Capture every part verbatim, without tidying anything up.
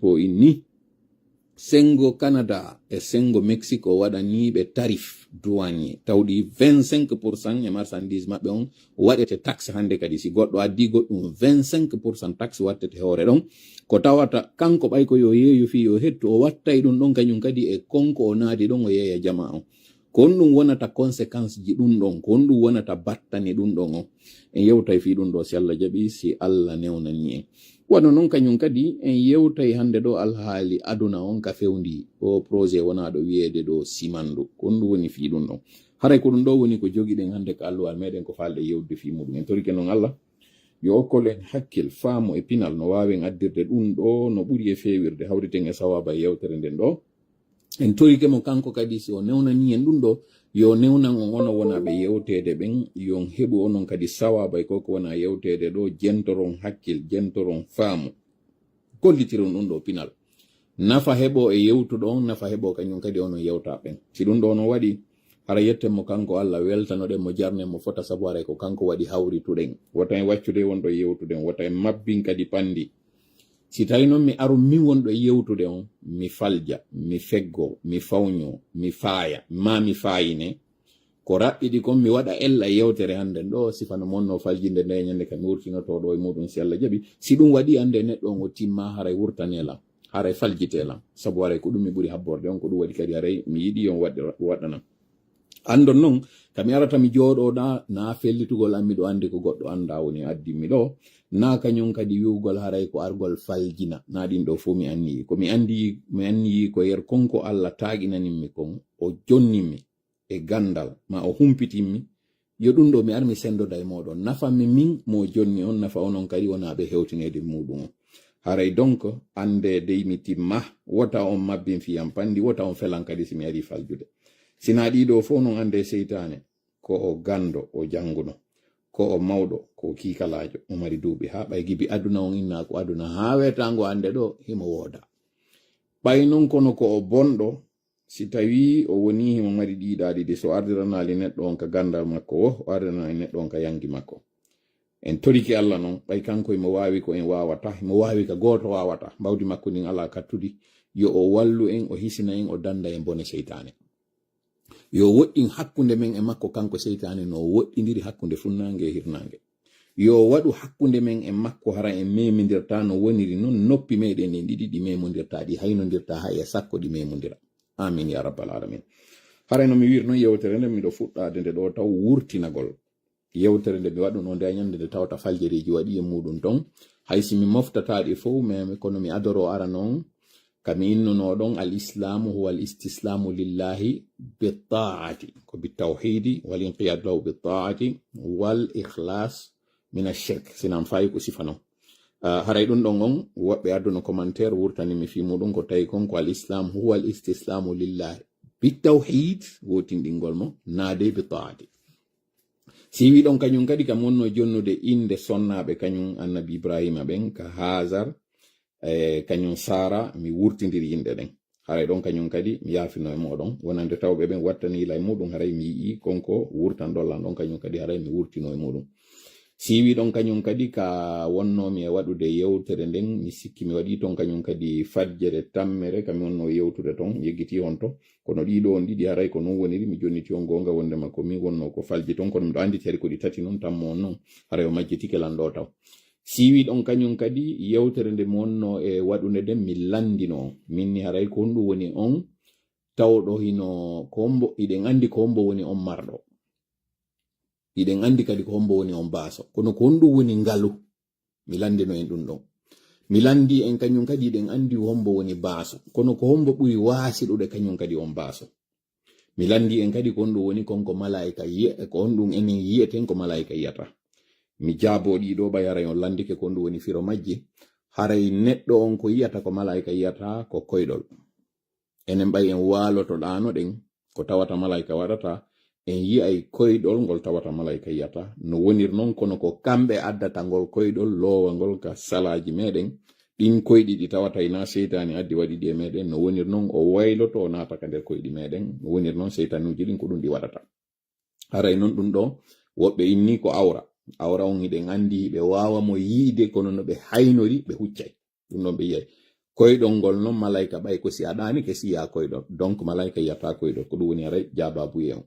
Ko inni, senngo Canada e senngo Mexique waɗanii ɓe tarif douanier, tawɗi vingt-cinq pour cent e marchandise maɓɓe on waɗete taxe hannde kadi. Si goɗɗo addii goɗɗum, vingt-cinq pour cent taxe wattete hoore ɗon. Ko tawata kanko ɓay ko yo yeeyo fii yo hettu, o wattay ɗum ɗon kañum kadi e kon ko o naadi ɗon o yeeya jamaa on. Ko honɗum wonata conséquence ji ɗum ɗon? Ko honɗum wonata battane ɗum ɗon on? En yewtay fii ɗum ɗoo si Allah jaɓi, si Allah newnanii en. Wano non kañum kadi, en yewtay hannde ɗoo alhaali aduna on ka fewndii. Oo projet wonaa ɗo wiyeede ɗoo simandu. Ko honɗum woni fii ɗum ɗon? Haray ko ɗum ɗoo woni ko jogiɗen hannde ka alluwal meɗen ko faalɗen yewtude fii muɗum. En torike non Allah, yo okkol en hakkil, faamu e pinal no waawen addirde ɗum ɗoo no ɓuri e feewirde, hawriten e sawaaba e yewtere nden ɗoo. En torike mo kanko kadi, si o newnanii en ɗum ɗoo, yo newnan on onon wonaaɓe yewteede ɓen, yo on heɓu onon kadi sawaaba e ko ko wonaa yewteede ɗoo, jentoron hakkil, jentoron faamu, kollitiron ɗum ɗoo pinal. Nafa heɓoo e yewtuɗo on, nafa heɓoo kañum kadi onon yewtaaɓe ɓen. Si ɗum ɗoo no waɗi, hara yetten mo kanko Allah, weltanoɗen mo, jarnen mo fota, sabu haray ko kanko waɗi hawrituɗen. Wota en waccude wonɗo yewtude on, wota en mabbin kadi panndi. Si tawi non mi aru min wonɗo e yewtude on, mi falja, mi feggo, mi fawño, mi faaya, maa mi faayine, ko raɓɓiɗi kon mi waɗa ella e yewtere hannden ɗoo, sifa no monno faljinde nde ñande ka mi wurtinotoo ɗoo e muɗum si Allah jaɓi. Si ɗum waɗi annde neɗɗo on o timma haray wurtanee lan, haray faljitee lan. Sabu haray ko ɗum mi ɓuri habborde on, ko ɗum waɗi kadi haray mi yiɗi yo on waɗɗe-, waɗɗanam. Anndon non, ka mi arata mi jooɗooɗaa, naa fellitugol an miɗo anndi ko goɗɗo anndaa woni addimmi ɗoo, naa kañum kadi wi'ugol haray ko argol faljina, naa ɗin ɗoo fow mi anniyii. Ko mi anndi, mi anniyii ko yer kon ko Allah taaginanimmi kon, o jonnimmi e ganndal, maa o humpitimmi, yo ɗum ɗoo mi ar mi senndoda e mooɗon. Nafa mi min mo jonni on, nafa onon kadi wonaaɓe hewtineede muɗum on. Haray donc, anndee dey mi timma, wota on mabbin fii an panndi, wota on felan kadi si mi arii faljude. Si naa ɗii ɗoo fow non anndee seytaane, ko o ganndo, o jannguno. Ko o mawɗo, ko o kiikalaajo, o mari duuɓi haa ɓay gibi aduna on innaa ko aduna haa weetaango annde ɗoo, himo wooda. Ɓay non kono ko o bonɗo, si tawii o wonii himo mari ɗiiɗaa ɗiɗi, so ardiranaali neɗɗo on ka ganndal makko woo, o ardiranaali neɗɗo on ka yanngi makko. En torike Allah non, ɓay kanko himo waawi ko en waawataa, himo waawi ka gooto waawataa. Mbawdi makko ndin alaa kattudi. Yo o wallu en, o hisina en, o dannda en bone seytaane. Yo o woɗɗin hakkunde men e makko kanko seytaane no o woɗɗindiri hakkunde funnaange e hirnaange. Yo o waɗu hakkunde men e makko hara en memindirtaa no woniri non noppi meɗen ɗin ɗiɗi ɗi memondirtaa, ɗi haynondirtaa hay e sakko ɗi memondira. Amin ya rabbal alamin. Haray no mi wiiri non yewtere nden miɗo fuɗɗaade nde ɗoo taw wurtinagol. Yewtere nde mi waɗuno nde ñande nde tawata faljereeji waɗi e muɗum ton. Hay si mi moftataa ɗi fow, mais kono mi adoro ara non ka mi innuno ɗon, al islamu huwa al istislamu lillahi bi taati, ko bi tawhidi wal inqiyad lahu bi taati wal ikhlas min ashirk. Sinan fayi ko sifa non. Ah, haray ɗum ɗon on, woɓɓe adduno commentaire wurtani mi fii muɗum ko tawi kon ko al islam huwa al istislamu lillahi bi tawhid, wotinɗingol mo, naade bi taati. Si wiɗon kañum kadi kam wonno jonnude innde sonnaaɓe kañum annabi Ibrahima ɓen, ka Haazar, e kañum Saara, mi wurtindiri inɗe ɗen. Haray ɗon kañum kadi mi yaafino e moɗon. Wonande tawɓe ɓen wattani la e muɗum, haray mi yi'i kon ko wurtanɗon lan ɗon kañum kadi, haray mi wurtino e muɗum. Si wiɗon kañum kadi ka wonnomi e waɗude yewtere nden, mi sikki mi waɗi ton kañum kadi fajjere tammere, ka mi wonno yewtude ton, yeggiti honto. Kono ɗiɗo on ɗiɗi haray ko non woniri, mi jonniti on goonga wondema ko min wonno ko falji ton, kono miɗo anndi tari ko ɗi tati non, tammo on non, haray o majjitike lan ɗo taw. Si wiɗon kañum kadi, yewtere nde mi wonno e waɗude nden, mi lanndino on. Min ni haray ko honɗum woni on tawɗo hino, ko hombo, hiɗen anndi ko hombo woni on marɗo. Hiɗen anndi kadi ko hombo woni on baaso. Kono ko honɗum woni ngalu? Mi lanndino en ɗum ɗon. Mi lanndi en kañum kadi, hiɗen anndi hombo woni baaso. Kono ko hombo ɓuri waasiɗude kañum kadi on baaso? Mi lanndi en kadi ko honɗum woni kon ko malaa'ika yi'e-, ko honɗum enen yi'eten ko malaa'ika yi'ata. Mi jaaboo ɗii ɗoo ɓay haray on lanndike ko honɗum woni firo majji. Haray neɗɗo on ko yi'ata ko malaa'ika yi'ata ko koyɗol. Enen ɓay en waalotoɗaano ɗen ko tawata malaa'ika waɗata, en yi'ay koyɗol ngol tawata malaa'ika yi'ata. No woniri non, kono ko kamɓe addata ngol koyɗol, loowa ngol ka salaaji meɗen. Ɗin koyɗi ɗi tawata ina seytaani addi waɗi ɗi e meɗen, no woniri non o wayloto o naata ka nder koyɗi meɗen. No woniri non seytanuuji ɗin ko ɗum ɗi waɗata. Haray non ɗum ɗo, woɓɓe inni ko awra. Awra on hiɗen anndi hiɓe waawa mo yi'ude, kono no ɓe haynori, ɓe huccay. Ɗum ɗon ɓe yi'ay. Koyɗol ngol non, malayka ɓay ko si a ɗaanike, si yi'a koyɗol. Donc, malayka yi'ataa koyɗol. Ko ɗum woni haray jaabaabuye on.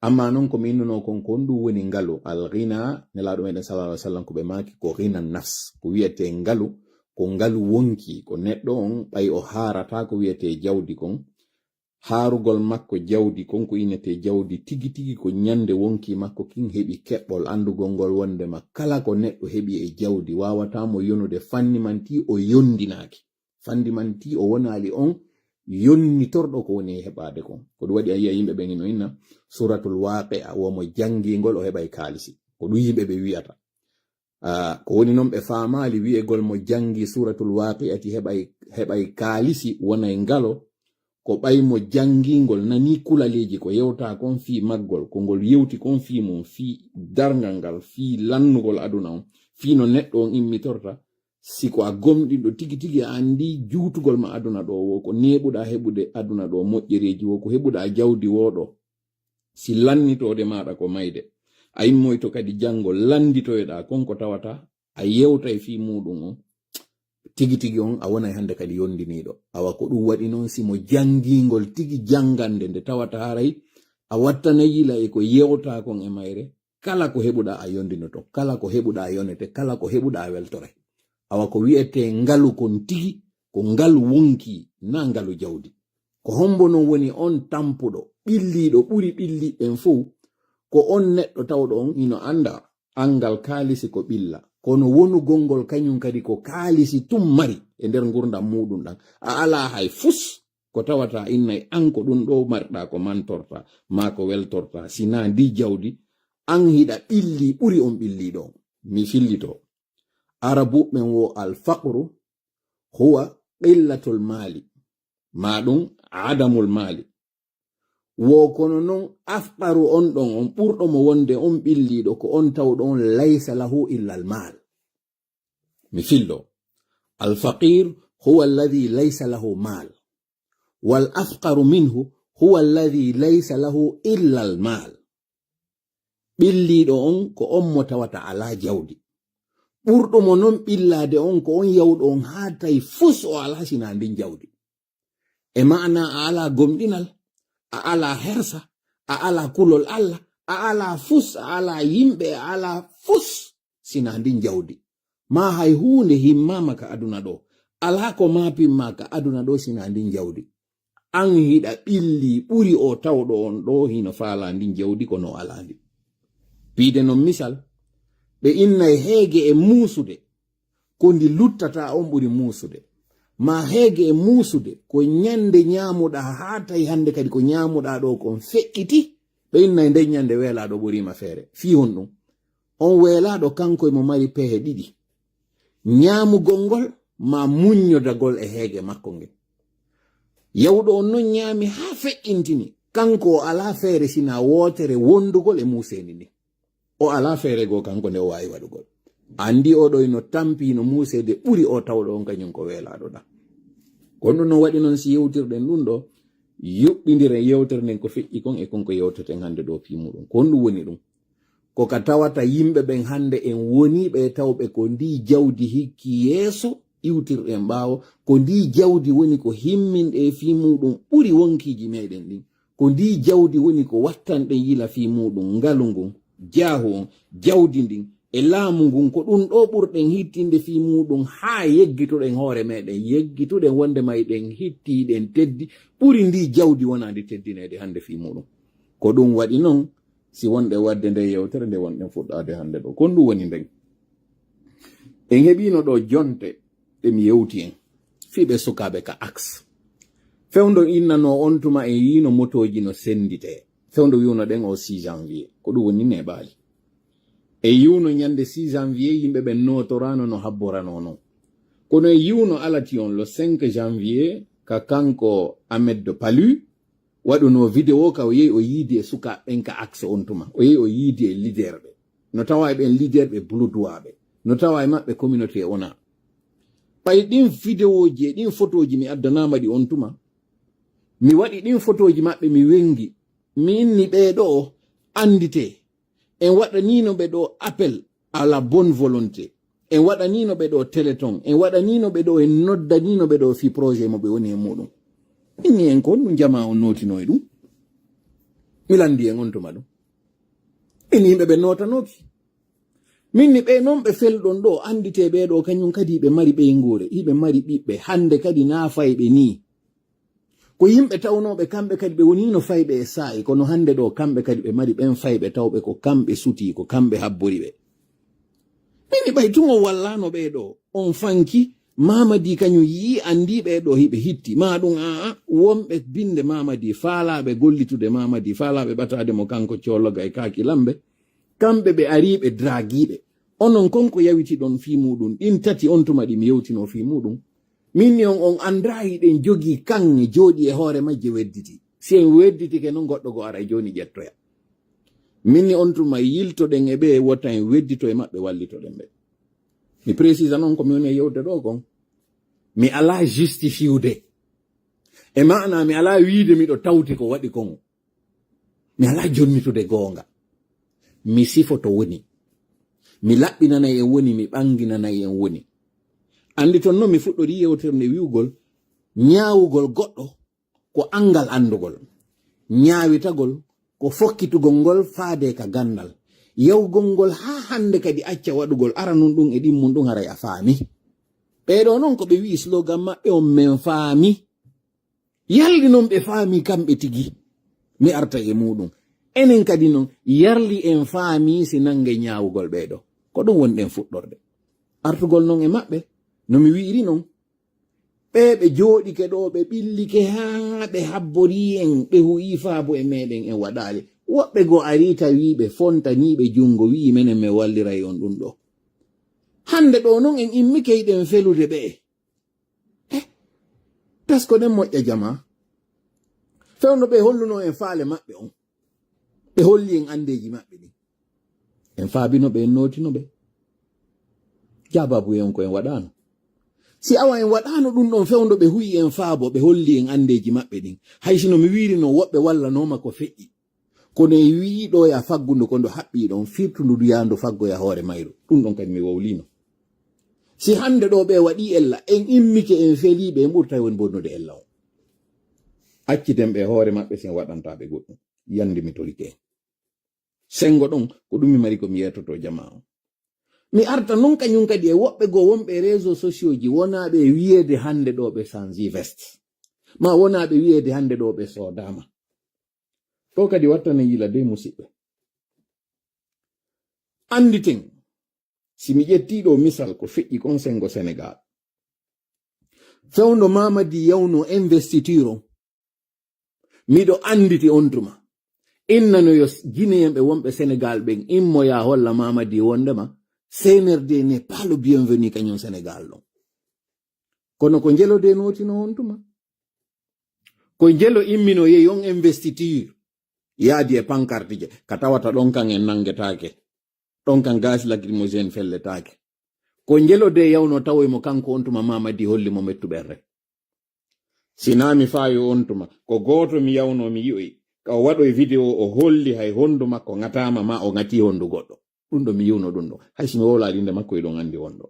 Amma non ko mi innunoo kon, ko honɗum woni ngalu? Al ghina, Nelaaɗo meɗen sallallahu alaihi wasallam ko ɓe maaki ko ghina nafs. Ko wi'etee ngalu, ko ngalu wonki, ko neɗɗo on ɓay o haarataa ko wi'etee jawdi kon. Haarugol makko jawdi kon ko innetee jawdi tigi tigi, ko ɲande wonkii makko kin heɓi keɓɓol anndugol ngol wonndema kala ko neɗɗo heɓi e jawdi waawataa mo yonude fannimantii o yonndinaaki. Fannimantii o wonaali on yonnitorɗo ko woni e heɓaade kon. Ko ɗum waɗi a yi'a yimɓe ɓen hino inna Suuratul Waaqi'a, wo mo janngii ngol o heɓay kaalisi. Ko ɗum yimɓe ɓe wi'ata. Ah, ko woni non ɓe faamaali wi'egol mo janngi Suuratul Waaqi'ati heɓay, heɓay kaalisi wonay ngalo, ko ɓay mo janngingol nanii kulaleeji ko yewtaa kon fii maggol, ko ngol yewti kon fii mun, fii darngal ngal, fii lannugol aduna on, fii no neɗɗo on immitorta. Si ko a gomɗinɗo tigi tigi, a anndii juutugol ma aduna ɗoo woo, ko neeɓuɗaa heɓude aduna ɗoo moƴƴereeji woo, ko heɓuɗaa jawdi woo ɗoo. Si lannitoode maaɗa ko mayde, a immoyto kadi janngo lannditoyɗaa kon ko tawata a yewtay fii muuɗum on, tigi tigi on a wonay hannde kadi yonndiniiɗo. Awa ko ɗum waɗi non, si mo janngingol tigi janngande nde tawata haray a wattanay yila e ko yewtaa kon e mayre, kala ko heɓuɗaa a yonndinoto, kala ko heɓuɗaa yonete, kala ko heɓuɗaa weltoray. Awa ko wi'etee ngalu kon tigi, ko ngalu wonkii, naa ngalu jawdi. Ko hombo non woni on tampuɗo, ɓilliiɗo ɓuri ɓilliiɓe ɓen fow? Ko on neɗɗo tawɗo on hino annda anngal kaalisi ko ɓilla, kono wonugol ngol kañum kadi ko kaalisi tun mari e nder ngurndan muuɗum ɗan. A alaa hay fus ko tawata innay an ko ɗum ɗoo marɗaa ko mantorta, maa ko weltorta, sinaa ndi jawdi, an hiɗa ɓilli ɓuri on ɓilliiɗo on. Mi fillito. Arabuɓe ɓen wo al faqru huwa qillatul maali, maa ɗum adamul maali. Wo kono non afqaru on ɗon, on ɓurɗo mo wonde on ɓilliiɗo, ko on tawɗo on laysa lahu illa al maal. Mi fillo. Al faqir huwa alladhi laysa lahu maal. Wal afqaru minhu huwa alladhi laysa lahu illa al maal. Ɓilliiɗo on ko on mo tawata alaa jawdi. Ɓurɗo mo non ɓillaade on ko on yawɗo on haa tawi fus o alaa sinaa ndin jawdi. E ma'ana a alaa gomɗinal, a alaa hersa, a alaa kulol Alla, a alaa fus, a alaa yimɓe, a alaa fus sinaa ndin jawdi. Maa hay huunde himmaama ka aduna ɗoo. Alaa ko maapimmaa ka aduna ɗoo sinaa ndin jawdi. An hiɗa ɓilli ɓuri o tawɗo on ɗoo hino faalaa ndin jawdi kono o alaa ndi. Piide non misal, ɓe innay heege e muusude, ko ndi luttataa on ɓuri muusude. Maa heege e muusude, ko ɲande ɲaamuɗaa haa tawi hannde kadi ko ɲaamuɗaa ɗoo kon feƴƴiti, ɓe innay nden ɲande weelaaɗo ɓuriima feere. Fii honɗum? On weelaaɗo kanko e mo mari pehe ɗiɗi. Ɲaamugol ngol maa muɲɲodagol e heege makko ngen. Yawɗo on non ɲaami haa feƴƴintini, kanko o alaa feere sinaa wootere wondugol e muuseendi ndin. O alaa feere goo kanko nde o waawi waɗugol. Anndi oo ɗoo hino tampi, hino muuseede ɓuri o tawɗo on kaɲum ko weelaaɗo ɗan. Ko ɗum non waɗi non si yewtirɗen ɗum ɗoo, yuɓɓindiren yewtere nden ko feƴƴi kon e kon ko yewteten hannde ɗoo fii muuɗum. Ko honɗum woni ɗum? Ko ka tawata yimɓe ɓen hannde en woniiɓe e tawɓe ko ndii jawdi hikki yeeso iwtirɗen ɓaawo, ko ndii jawdi woni ko himminɗe e fii muuɗum ɓuri wonkiiji meɗen ɗin. Ko ndii jawdi woni ko wattanɗen yila fii muuɗum, ngalu ngun, jaahu on, jawdi ndin, e laamu ngun, ko ɗum ɗoo ɓurɗen hittinde fii muuɗum haa yeggituɗen hoore meɗen, yeggituɗen wonndema eɗen hitti, eɗen teddi, ɓuri ndii jawdi wonaandi teddineede hannde fii muuɗum. Ko ɗum waɗi non, si wonɗen waɗde nde yewtere nde wonɗen fuɗɗaade hannde ɗoo. Ko honɗum woni nden? En heɓiino ɗoo jonte ɗe mi yewti en. Fii ɓee sukaaɓe ka Axe. Fewndo innanoo on tuma en yiino motooji no sennditee. Fewndo wi'uno ɗen o six janvier. Ko ɗum woni neeɓaali. En yi'uno ɲande six janvier yimɓe ɓen nootoraano no habboranoo non. Kono en yi'uno alati on le cinq janvier ka kanko Ahmed Palu, waɗunoo video ka o yehi o yiidi e sukaaɓe ɓen ka Axe on tuma. O yehi o yiidi e leader ɓe. No tawaa e ɓen leader ɓe buluduwaaɓe. No tawaa e maɓɓe communauté ona. Ɓay ɗin videoji e ɗin fotooji mi addanaama ɗi on tuma. Mi waɗi ɗin fotooji maɓɓe mi wengi. Mi inni ɓee ɗoo annditee. En waɗaniino ɓe ɗoo appel à la bonne volonté. En waɗaniino ɓe ɗoo téléthon, en waɗaniino ɓe ɗoo, en noddanino ɓe ɗoo fii projet mo ɓe woni e muuɗum. Inni en ko honɗum jamaa on nootino e ɗum? Mi lanndii en on tuma ɗum. Inni yimɓe ɓe nootanooki. Min ni ɓee non ɓe felɗon ɗoo, annditee ɓee ɗoo, kañum kadi hiɓe mari ɓeynguure, hiɓe mari ɓiɓɓe. Hannde kadi naa fayɓe nii. Ko yimɓe tawnooɓe kamɓe kadi ɓe woniino fayɓe e saa'i, kono hannde ɗoo kamɓe kadi ɓe mari ɓen fayɓe tawɓe ko kamɓe sutii, ko kamɓe habbori ɓe. Min ni ɓay tun on wallaano ɓee ɗoo, on fanki, Mamadi kañum yi'i, anndii ɓee ɗoo hiɓe hitti. Maa ɗum, aa, wonɓe binnde Mamadi, faalaaɓe gollitude Mamadi, faalaaɓe ɓataade mo kanko Coologa e Kaakilamɓe, kamɓe ɓe arii ɓe dragiiɓe. Onon kon ko yawitiɗon fii muuɗum, ɗin tati on tuma ɗi mi yewtinoo fii muuɗum. Min ni on, on anndaa hiɗen jogii kaŋŋe jooɗii e hoore majje wedditi. Si en wedditike non, goɗɗo goo aray jooni ƴettoya. Min ni on tuma yiltoɗen e ɓe, wota en weddito e maɓɓe, wallitoɗen ɓe. Mi précisa non ko mi woni e yewde ɗoo kon. Mi alaa justifiude. E maanaa mi alaa wiide miɗo tawti ko waɗi kon. Mi alaa jonnitude goonga. Mi sifoto woni. Mi laɓɓinanay en woni, mi ɓanginanay en woni. Anndi ton non mi fuɗɗorii yewtere nde wi'ugol, ñaawugol goɗɗo ko anngal anndugol. Ñaawitagol ko fokkitugol ngol faade ka ganndal. Yawgol ngol haa hannde kadi acca waɗugol, ara nun ɗum e ɗimmun ɗum haray a faami. Ɓee ɗoo non ko ɓe wi'i slogan maɓɓe on men faami. Yalli non ɓe faami kamɓe tigi. Mi arta e muuɗum. Enen kadi non, yarli en faami si nannge ñaawugol ɓee ɗoo. Ko ɗum woni ɗen fuɗɗorde. Artugol non e maɓɓe, no mi wi'iri non. Ɓee ɓe jooɗike ɗoo, ɓe ɓillike haa ɓe habborii en, ɓe hu'ii faabo e meɗen en waɗaali. Woɓɓe goo arii tawii ɓe fontanii ɓe junngo, wi'i menen men walliray on ɗum ɗoo. Hannde ɗoo non en immike hiɗen felude ɓe. Eh, taskoɗen moƴƴa jamaa. Fewndo ɓe hollunoo en faale maɓɓe on. Ɓe holli en anndeeji maɓɓe ɗin. En faabino ɓe, en nootino ɓe. Jaababu en ko en waɗaano. Si awa en waɗaano ɗum ɗon fewndo ɓe hu'i en faabo, ɓe holli en anndeeji maɓɓe ɗin. Hay sino mi wiiri non woɓɓe wallanooma ko feƴƴi. Kono e wi'i ɗo ya faggudu ko ndo haɓɓi ɗon, firtundu du yaa ndu faggoya hoore mayru. Ɗum ɗon kadi mi wowlino. Si hannde ɗo ɓe waɗi ella, en immike en feliiɓe, en ɓurtay woni bonnude ella on. Acciten ɓe hoore maɓɓe si en waɗanta ɓe goɗɗum. Yande mi torike. Sengo ɗon, ko ɗum mi mari ko mi yeetoto jamaa on. Mi arta non kañum kadi e woɓɓe goo wonɓe e réseaux sociaux ji wonaaɓe e wiyeede hannde ɗo ɓe sanji veste. Ma wonaaɓe wiyeede hannde ɗo ɓe soodaama. Ɗo kadi wattana yila dey musiɓɓe. Annditen, si mi ƴettii ɗo misal ko feƴƴi kon sengo Senegaal. Fewndo Mamadi yawno investiture on. Miɗo annditi on tuma. Inna no yo s-, Guinéen ɓe wonɓe Senegaal ɓen immo yaa holla Mamadi wondema C N R D n'est pas le bienvenu kañum Senegaal ɗon. Kono ko Njelo de nootino on tuma. Ko Njelo immino yehi on investiture. Yaadi e pancarte je, ka tawata ɗon kan en nangetaake. Ɗon kan gaz lacrymogène felletaake. Ko Njelo de yawno tawoy mo kanko on tuma Mamadi holli mo mettuɓerre. Si naa mi faayo on tuma, ko gooto mi yawno mi yi'oy, ka o waɗoy video o holli hay hondu makko ŋataama ma o ŋatii hondu goɗɗo. Ɗum ɗo mi yi'uno ɗum ɗo. Hay si mi wowlaali innde makko, hiɗon anndi on ɗo.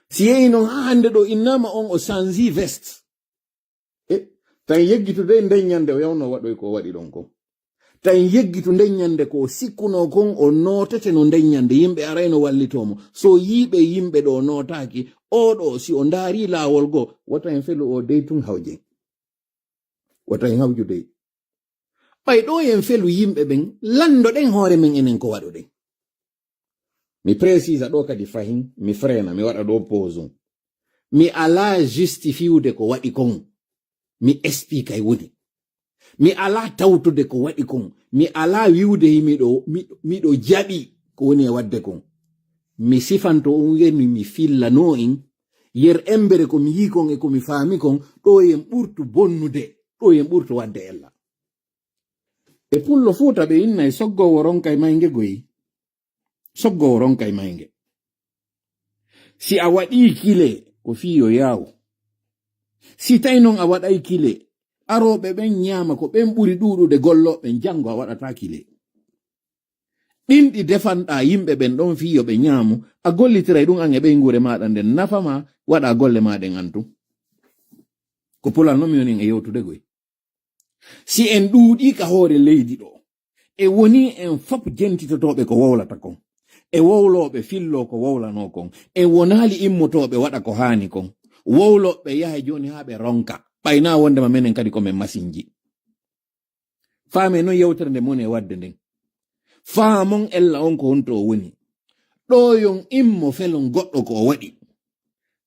Si yehi non haa hannde ɗo innaama on o sanji veste. E, tan yeggitu dey nden ñande o yawno waɗoy ko o waɗi ɗon kon. Tan yeggitu nden ñande ko o sikkunoo kon o nootete no nden ñande yimɓe arayno wallitoo mo. So yiiɓe yimɓe ɗo nootaaki, oo ɗo si o ndaarii laawol goo, wota en felu o dey tun hawjen. Wota en hawju dey. Ɓay ɗo en felu yimɓe ɓen, lanndoɗen hoore men enen ko waɗuɗen. Mi précisa ɗo kadi fahin, mi frena, mi waɗa ɗo pause. Mi alaa justifiude ko waɗi kon. Mi expliquay woni. Mi alaa tawtude ko waɗi kon. Mi alaa wi'ude hi miɗo, mi-, miɗo jaɓi ko woni e waɗde kon. Mi sifanto on woni mi fillanoo en. Yer embere ko mi yii kon e ko mi faami kon, ɗo en ɓurtu bonnude, ɗo en ɓurtu waɗde ella. E pullo Fuuta ɓe inna e soggoowo ronka e maynge goyi. Soggoowo ronka e maynge. Si a waɗii kile, ko fii yo yaawu. Si tawi non a waɗay kile, arooɓe ɓen ñaama ko ɓen ɓuri ɗuuɗude gollooɓe ɓen, janngo a waɗataa kile. Ɗin ɗi defanɗaa yimɓe ɓen ɗon fii yo ɓe ñaamu, a gollitiray ɗun an e ɓeynguure maaɗa nden, nafa maa, waɗaa golle maa ɗen an tun. Ko Pular non mi woni e yewtude koy. Si en ɗuuɗii ka hoore leydi ɗoo, e wonii en fop jentitotooɓe ko wowlata kon, e wowlooɓe filloo ko wowlanoo kon, en wonaali immotooɓe waɗa ko haani kon, wowlooɓe yaha jooni haa ɓe ronka, ɓay naa wondema menen kadi ko men masinji. Faamee non yewtere nde moni e waɗde nden. Faamon ella on ko honto o woni. Ɗoo yon immo felon goɗɗo ko o waɗi.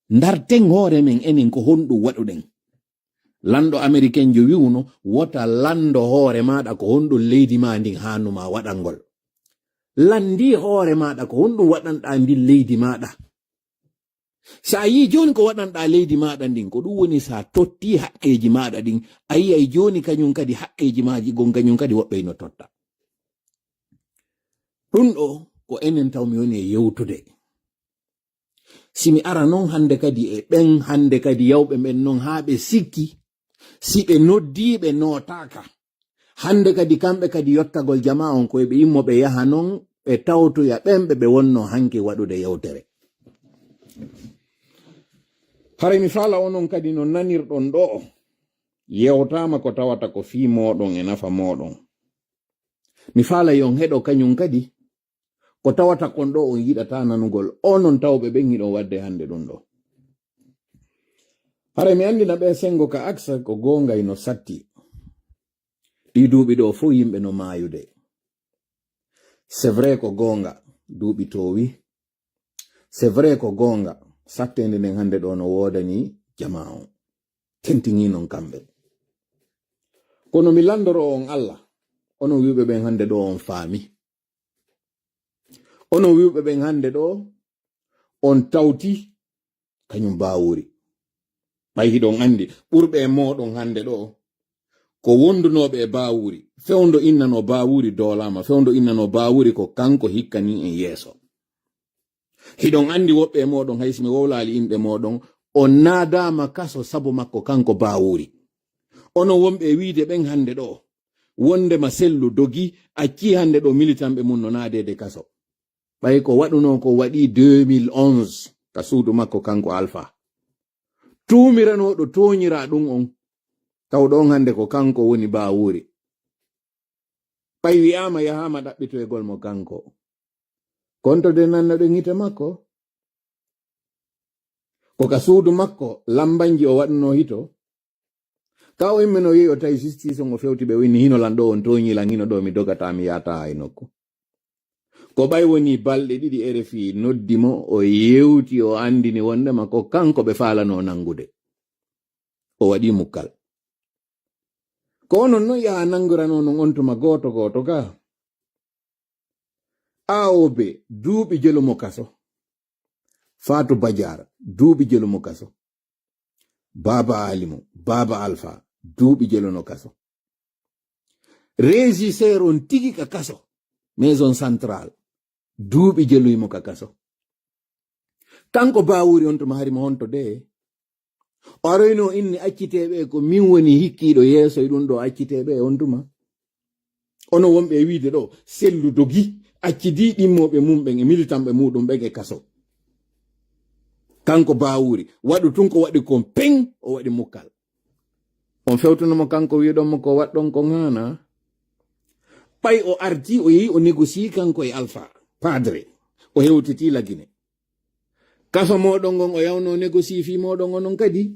Ndarten hoore men enen ko honɗun waɗuɗen. Lanɗo Amerikenjo wi'uno, wota lanndo hoore maaɗa ko honɗun leydi maa ndin haanuma waɗangol. Lanndii hoore maaɗa ko honɗun waɗanɗaa ndin leydi maaɗa. Si a yii jooni ko waɗanɗaa leydi maaɗa ndin, ko ɗun woni si a tottii haqqeeji maaɗa ɗin, a yi'ay jooni kañun kadi haqqeeji maaji gon kañun kadi woɓɓe hino totta. Ɗun ɗoo ko enen taw mi woni e yewtude. Si mi ara non hannde kadi e ɓen hannde kadi yawɓe ɓen non haa ɓe sikki, si ɓe noddii ɓe nootaaka. Hannde kadi kamɓe kadi yottagol jamaa on ko e ɓe immo ɓe yaha non ɓe tawtoya ɓen ɓe ɓe wonnoo hanki waɗude yewtere. Haray mi faala onon kadi no nanirɗon ɗoo, yewtaama ko tawata ko fii mooɗon e nafa mooɗon. Mi faala yon heɗo kañun kadi, ko tawata kon ɗoo on yiɗataa nanugol, onon tawɓe ɓen hiɗon waɗde hannde ɗun ɗoo. Haray mi anndina ɓee senngo ka Aksa ko goongay no satti. Ɗii duuɓi ɗoo fow yimɓe no maayude. C'est vrai ko goonga, duuɓi toowi. C'est vrai ko goonga, satteende nden hannde ɗoo no woodani jamaa on. Tentinii non kamɓe. Kono mi lanndoroo on Alla, onon wi'uɓe ɓen hannde ɗoo on faami. Onon wi'uɓe ɓen hannde ɗoo on tawti kañun Baawuri. Ɓay hiɗon anndi, ɓurɓe e mooɗon hannde ɗoo, ko wondunooɓe e Baawuri, fewndo innanoo Baawuri doolaama, fewndo innanoo Baawuri ko kanko hikkanii en yeeso. Hiɗon anndi woɓɓe e mooɗon, hay si mi wowlaali inɗe mooɗon, on naadaama kaso sabu makko kanko Baawuri. Onon wonɓe e wi'ude ɓen hannde ɗoo, wondema sellu dogi, accii hannde ɗoo militanɓe mun no naadeede kaso. Ɓay ko waɗunoo ko waɗii deux mille onze ka suudu makko kanko Alfa. Tuumiranooɗo tooñiraa ɗun on, taw ɗon hannde ko kanko woni Baawuri. Ɓay wi'aama yahaama ɗaɓɓitoygol mo kanko. Konto de nannoɗen hite makko. Ko ka suudu makko lambanji o waɗunoo hito. Ka o immino yehi o tawi justice on o fewti ɓe o inni hino lan ɗoo on tooñii lan hino ɗoo mi dogataa mi yahataa hay nokku. Ko ɓay wonii balɗe ɗiɗi R F I noddi mo o yewti o anndini wondema ko kanko ɓe faalanoo nanngude. O waɗii mukkal. Ko onon non yaha nannguranoo non on tuma gooto gooto ka. A O B duuɓi jelu mo kaso. Faatu Bajaar duuɓi jelu mo kaso. Baaba Alimu, Baaba Alfa duuɓi jelu no kaso. Régisseur on tigi ka kaso, Maison Centrale, duuɓi jeluy mo ka kaso. Kanko Baawuri on tuma hari mo honto de. O aroyno inni acciteeɓe ko min woni hikkiiɗo yeeso e ɗun ɗoo acciteeɓe e on tuma. Ono wonɓe e wiide ɗoo, sellu dogi, accidi ɗimmooɓe mum ɓen e militanɓe muɗum ɓen e kaso. Kanko Baawuri, waɗu tun ko waɗi kon peng, o waɗi mukkal. On fewtuno mo kanko wi'uɗon mo ko waɗɗon kon haanaa. Ɓay o arti, o yehi, o négocier kanko e Alpha, padre. O hewtiti Lagine. Kaso mooɗon ngon o yawno négocier fii mooɗon onon kadi.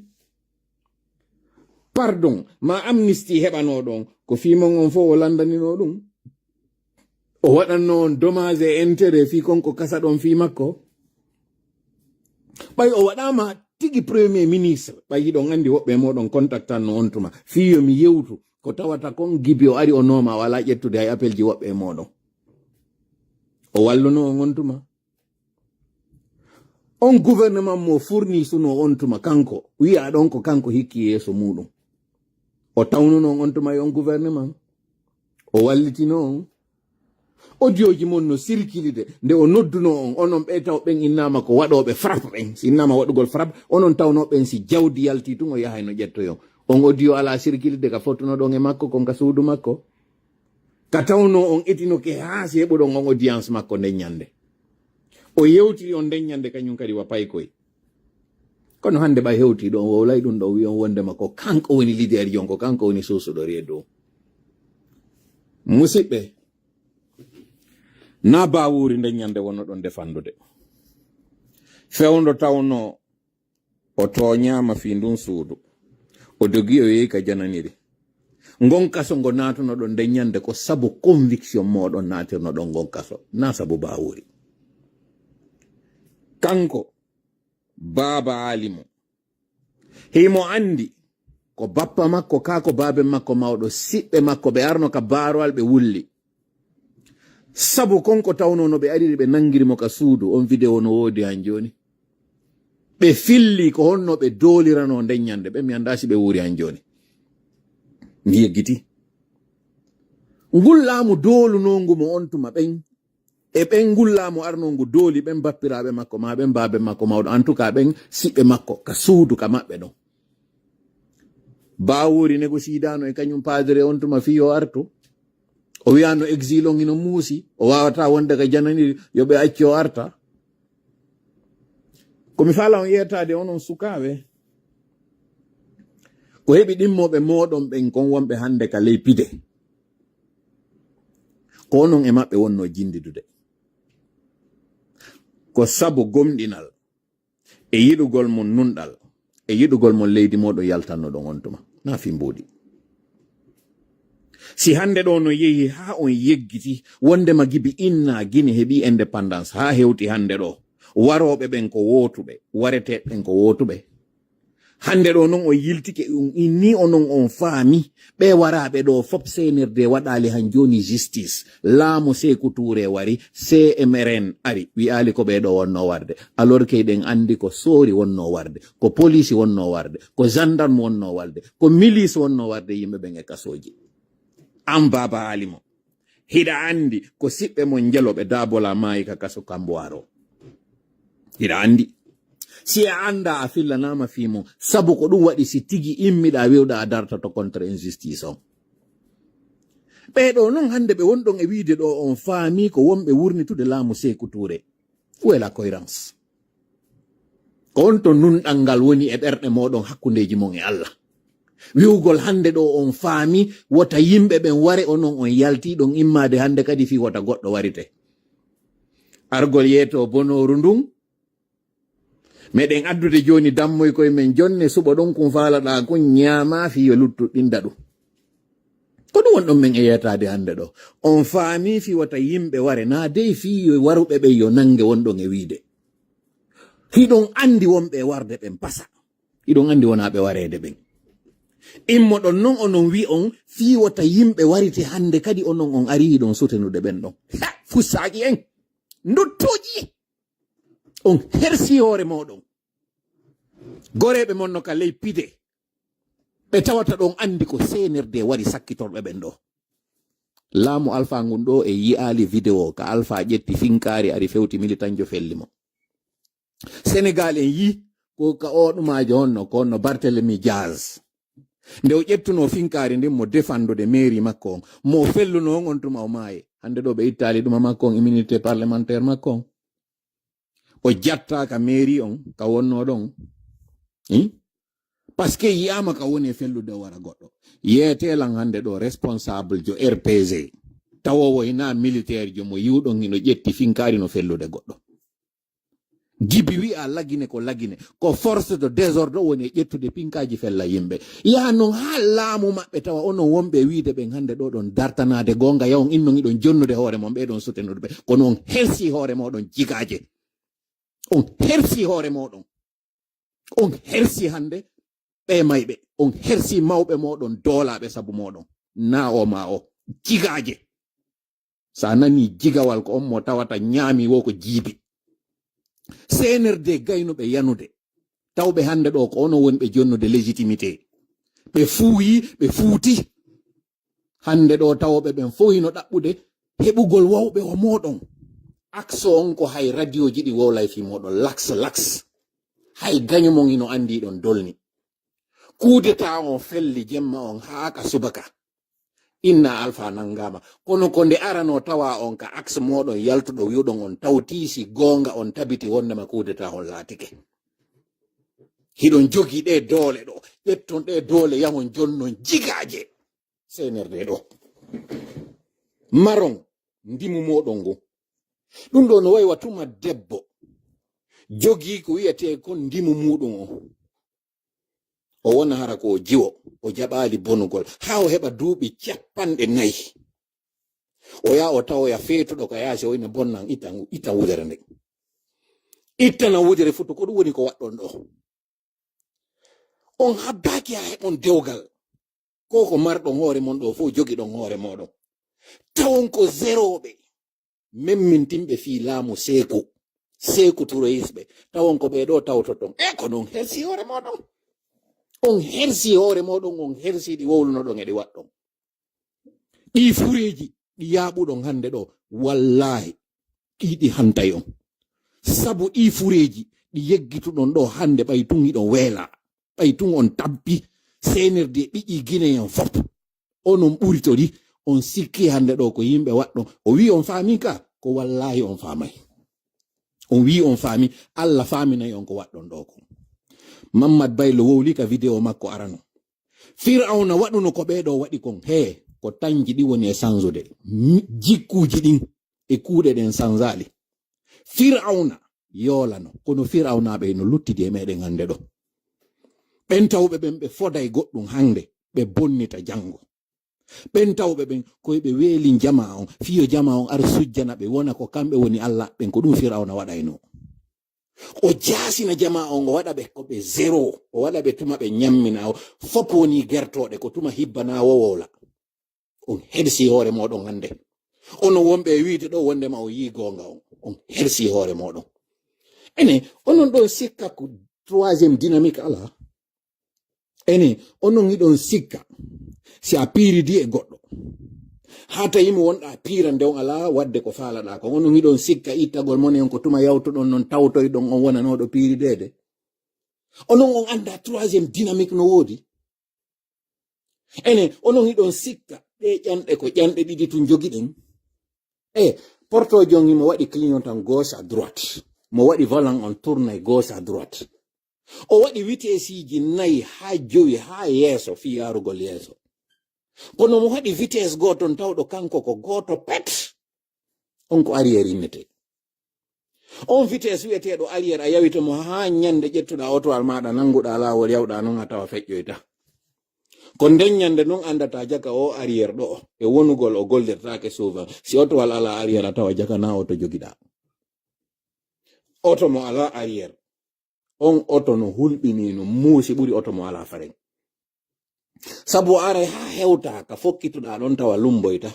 Pardon, ma amnistie heɓanoɗon, ko fii mon on fof o landaninoo ɗum. O waɗanno on dommage et intérêt fii kon ko kasaɗon fii makko. Ɓay o waɗaama tigi premier ministre, ɓay hiɗon anndi woɓɓe e mooɗon contactanno on tuma. Fii yo mi yewtu, ko tawata kon Gibi o ari o nooma, o alaa ƴettude hay appelji woɓɓe e mooɗon. O walluno on on tuma. On gouvernement mo fourni suno on tuma kanko, wi'a ɗon ko kanko hikki yeeso muɗum. O tawnuno on on tuma e on gouvernement. O wallitino on. Audio ji mon no circulide, nde o nodduno on, onon ɓe taw ɓen innama ko waɗoɓe frappe ɓen. Si innama waɗugol frappe, onon tawno ɓen si jawdi yalti tun o yahay no ƴettoyon. On audio ala circulide ka fottunoɗon e makko, kon ka suudu makko. Ka tawnoo on etinoke haa si heɓuɗon on audience makko nden ɲande. O yewtiri on nden ɲande kaɲun kadi wa paykoy. Kono hande ɓay hewtii ɗo, on wowlay ɗun ɗon, wi'on wondema ko kanko woni leader jon, ko kanko woni suusuɗo reedu. Musiɓɓe, naa Baawuuri nden ɲande wonno ɗon defandude. Fewndo tawnoo o tooɲaama fii ndun suudu. O dogi o yehi ka jananiri. Ngon kaso ngo naatunoɗon nden ɲande ko sabu conviction mooɗon naatirnoɗon ngon kaso, naa sabu Baawuuri. Kanko, Baaba Aali mo, himo anndi ko bappa makko, kaa ko baaben makko mawɗo, siɓɓe makko, ɓe arno ka Baarowal ɓe wulli. Sabu kon ko tawnoo no ɓe ariri ɓe nangiri mo ka suudu, on video no woodi han jooni. Ɓe filli ko honno ɓe dooliranoo nden ɲande, ɓe mi anndaa si ɓe wuuri han jooni. Mi yeggitii. Ngun laamu doolunoongu mo on tuma ɓen, e ɓen ngun laamu arnoongu dooli ɓen bappiraaɓe makko, maa ɓen baaben makko mawɗo, en tout cas ɓen siɓɓe makko, ka suudu ka maɓɓe ɗon. Baawuuri negosiidaano e kaɲun paadere on tuma fii yo artu. O wi'aano exil on hino muusi, o waawataa wonde ka jananiri, yo ɓe accu o arta. Ko mi faala on yeetaade onon sukaaɓe, ko heɓi ɗimmooɓe mooɗon ɓen kon wonɓe hande ka ley pide, ko onon e maɓɓe wonnoo jindidude. Ko sabu gomɗinal e yiɗugol mon nunɗal e yiɗugol mon leydi mooɗon yaltannoɗon on tuma, naa fii mbuuɗi. Si hande ɗoo no yehi haa on yeggiti wondema Gibi Inna Gine heɓi indépendance haa hewti hande ɗoo, warooɓe ɓen ko wootuɓe, wareteeɓe ɓen ko wootuɓe. Hande ɗoo non on yiltike, on inni onon on faami, ɓee waraaɓe ɗoo fop C N R D waɗaali han jooni justice. Laamu Seeku Tuure wari, C M R N ari, wi'aali ko ɓee ɗoo wonnoo warde. Alors que hiɗen anndi ko soori wonnoo warde, ko poliisi wonnoo warde, ko gendarme wonnoo warde, ko milice wonnoo warde yimɓe ɓen e kasooji. An Baaba Aali mo, hiɗa anndi ko siɓɓe mon Jelo ɓe daabolaa maayi ka kaso Kambuwaar o. Hiɗa anndi. Si a anndaa a fillanaama fii mon, sabu ko ɗun waɗi si tigi immiɗaa wi'uɗaa a dartoto contre injustice on. Ɓee ɗoo non hande ɓe wonɗon e wi'ude ɗoo on faamii ko wonɓe wurnitude laamu Seeku Tuure. Où est la cohérence? Ko honto nunɗal ngal woni e ɓerɗe mooɗon hakkundeeji mon e Allah? Wi'ugol hande ɗoo on faami wota yimɓe ɓen ware onon on yaltii ɗon immaade hande kadi fii wota goɗɗo warite. Argol yeetoo bonooru ndun. Meɗen addude jooni dammoy koye men jonne suɓo ɗon kun faalaɗaa kun ɲaamaa fii yo luttuɗo ɗin daɗu. Ko ɗun wonɗon men e yeetaade hande ɗoo. On faamii fii wota yimɓe ware naa dey fii yo waruɓe ɓen yo nange wonɗon e wi'ude. Hiɗon anndi wonɓe e warde ɓen pasa. Hiɗon anndi wonaa ɓe wareede ɓen. Immoɗon non onon wi'on fii wota yimɓe warite hande kadi onon on arii hiɗon sutenude ɓen ɗon. Ha! Fussaaki en. Nduttooji. On hersii hoore mooɗon. Goreeɓe mon no ka ley pide. Ɓe tawata ɗon anndi ko C N R D wari sakkitorɓe ɓen ɗoo. Laamu Alfaa ngun ɗoo e yi'aali video ka Alfaa ƴetti finkaari ari fewti militanjo felli mo. Senegaal en yi ko ka oo ɗumaajo honno, ko honno Barthélemy Diaz. Nde o ƴettunoo finkaari ndin mo defandude mairie makko on, mo o fellunoo on, on tuma o maayi. Hande ɗoo ɓe ittaali ɗuma makko on, immunité parlementaire makko on. O jattaaka mairie on ka wonnoo ɗon. Hmm? Parce que yi'aama ka woni e fellude o wara goɗɗo. Yeetee lan hande ɗoo responsable jo R P G. Tawoowo hinaa militaire jo mo yi'uɗon hino ƴetti finkaari no fellude goɗɗo. Gibi wi'a Lagine ko Lagine. Ko force de désordre woni e ƴettude pinkaaji fella yimɓe. Yaha non haa laamu maɓɓe tawa onon wonɓe e wi'ude ɓen hande ɗoo ɗon dartanaade goonga, yaha on innon hiɗon jonnude hoore mon ɓee ɗon sutenude ɓe. Kono on hersii hoore mooɗon jigaaje. On hersii hoore mooɗon. On hersii hande ɓee mayɓe. On hersii mawɓe mooɗon doolaaɓe sabu mooɗon. Naa o maa o. Jigaaje. Sa nanii jigawal ko on mo tawata ɲaami wo ko jiibi. C N R D gaynuɓe yanude. Tawɓe hande ɗoo ko onon woni ɓe jonnude légitimité. Ɓe fuuyi, ɓe fuuti. Hande ɗoo tawooɓe ɓen fow hino ɗaɓɓude heɓugol wawɓe wa mooɗon. Akso on ko hay radiyooji ɗi wowlay fii mooɗon. Laks, laks. Hay gaɲo mon hino anndi ɗon dolni. Kuudetaa on felli jemma on haa ka subaka. Inna Alfa nanngaama. Kono ko nde aranoo tawa on ka aks mooɗon yaltuɗo wi'uɗon on tawti si goonga on tabiti wonndema kuudetaa on laatike. Hiɗon jogii ɗee doole ɗoo. Ƴetton ɗee doole yahon jonnon jigaaje. C N R D ɗoo. Maron ndimu mooɗon ngun. Ɗum ɗoo no wayi wa tuma debbo jogii ko wi'etee kon ndimu muuɗum on. O wona hara ko o jiwo, o jaɓaali bonugol, haa o heɓa duuɓi capanɗe nayi. O yaha o tawoya feetuɗo ka yaasi, o ina bonnan, ittan, ittan wudere nden. Ittana wudere futu, ko ɗum woni ko waɗɗon ɗoo. On habbaaki haa heɓon dewgal. Ko ko marɗon hoore mon ɗoo fof, jogiɗon hoore mooɗon. Tawon ko zerooɓe. Memmintinɓe fii laamu Seeku, Seeku Turoyisɓe, tawon ko ɓee ɗoo tawtoton. E ko non hersi hoore mooɗon. On hersi hoore mooɗon, on hersi ɗi wowlunoɗon e ɗi waɗɗon. Ɗii fureeji ɗi yaaɓuɗon hannde ɗoo, wallaahi, ɗii ɗi hantay on. Sabu ɗii fureeji ɗi yeggituɗon ɗoo hannde, ɓay tun hiɗon weelaa, ɓay tun on tabbi, C N R D ɓiƴii Gine en fof. Onon ɓuri to ɗi, on sikki hannde ɗoo ko yimɓe waɗɗon. O wi'i on faamii ka, ko wallaahi on faamay. On wi'i on faamii, Alla faaminay on ko waɗɗon ɗoo kon. Mammad Baylo wowli ka video makko arano. Fir'awna waɗuno ko ɓee ɗoo waɗi kon, hee, ko tanji ɗin woni e sansude. Mi-, jikkuuji ɗin e kuuɗe ɗen sansaali. Fir'awna yoolano, kono Fir'awnaaɓe hino luttidi e meɗen hannde ɗoo. Ɓen tawɓe ɓen ɓe foday goɗɗum hannde, ɓe bonnita janngo. Ɓen tawɓe ɓen, ko ɓe weelin jamaa on, fii yo jamaa on ar sujjana ɓe, wona ko kamɓe woni Alla ɓen, ko ɗum Fir'awna waɗayno. O jaasina jamaa on, o waɗa ɓe ko ɓe zéro, o waɗa ɓe tuma ɓe ñammina, o fop woni gertooɗe, ko tuma hibbana wowowla. On hersi hoore mooɗon hannde. Onon wonɓe e wiide ɗoo wondema on yi'i goonga on, on hersi hoore mooɗon. Ene, onon ɗoo sikka ko troisième dynamique alaa? Ene, onon hiɗon sikka, si a piiridii e goɗɗo, haa tawi mo wonɗaa piirande on alaa waɗde ko faalaɗaa kon, onon hiɗon sikka ittagol monen ko tuma yawtuɗon non tawtoyɗon on wonanooɗo piirideede? Onon on anndaa troisième dynamique no woodi? Ene, onon hiɗon sikka ɗee ƴanɗe ko ƴanɗe ɗiɗi tun jogiɗen? E, portoojo on himo waɗi clignotant gauche à droite, mo waɗi volant on tournay gauche à droite. O waɗi vitesseeji nayi haa jowi haa yeeso fii yaarugol yeeso. Kono mo waɗi vitesse gooto on tawɗo kanko ko gooto pet. On ko arrière innetee. On vitesse wi'eteeɗo arrière a yawita mo haa ñande ƴettuɗaa otowaal maaɗa nannguɗaa laawol yawɗaa non a tawa feƴƴoyta. Ko nden ñande non anndataa jaka o arrière ɗoo e wonugol o gollirtaake souvent. Si otowaal alaa arrière a tawa jaka naa oto jogiɗaa. Oto mo alaa arrière. On oto no hulɓinii, no muusi ɓuri oto mo alaa faren. Sabu o aray haa hewta ka fokkituɗaa ɗon tawa lumboyta.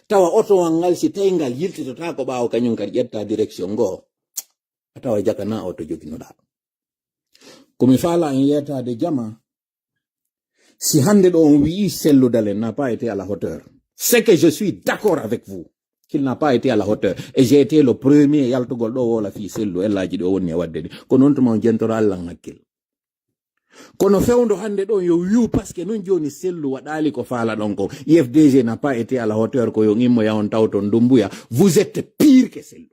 Tawa otowal ngal si tawi ngal yiltitotaako ɓaawo kañum kadi ƴetta direction ngoo. A tawa jaka naa oto joginoɗaa. Ko mi faalaa en yeetaade jama, si hannde ɗo on wi'i Cellou Dalein n'a pas été à la hauteur. C'est que je suis d'accord avec vous qu'il n'a pas été à la hauteur. Et j'ai été le premier yaltugol ɗo wowla fii Cellou, ellaaji ɗi o wonni e waɗde ɗi. Ko non tuma on jentora Alla on hakkil. Kono fewndo hannde ɗon yo wi'u, parce que non jooni Cellou waɗaali ko faalaɗon kon. U F D G n'a pas été à la hauteur, ko yo on immo yahon tawton Doumbouya. Vous êtes pire que Cellou.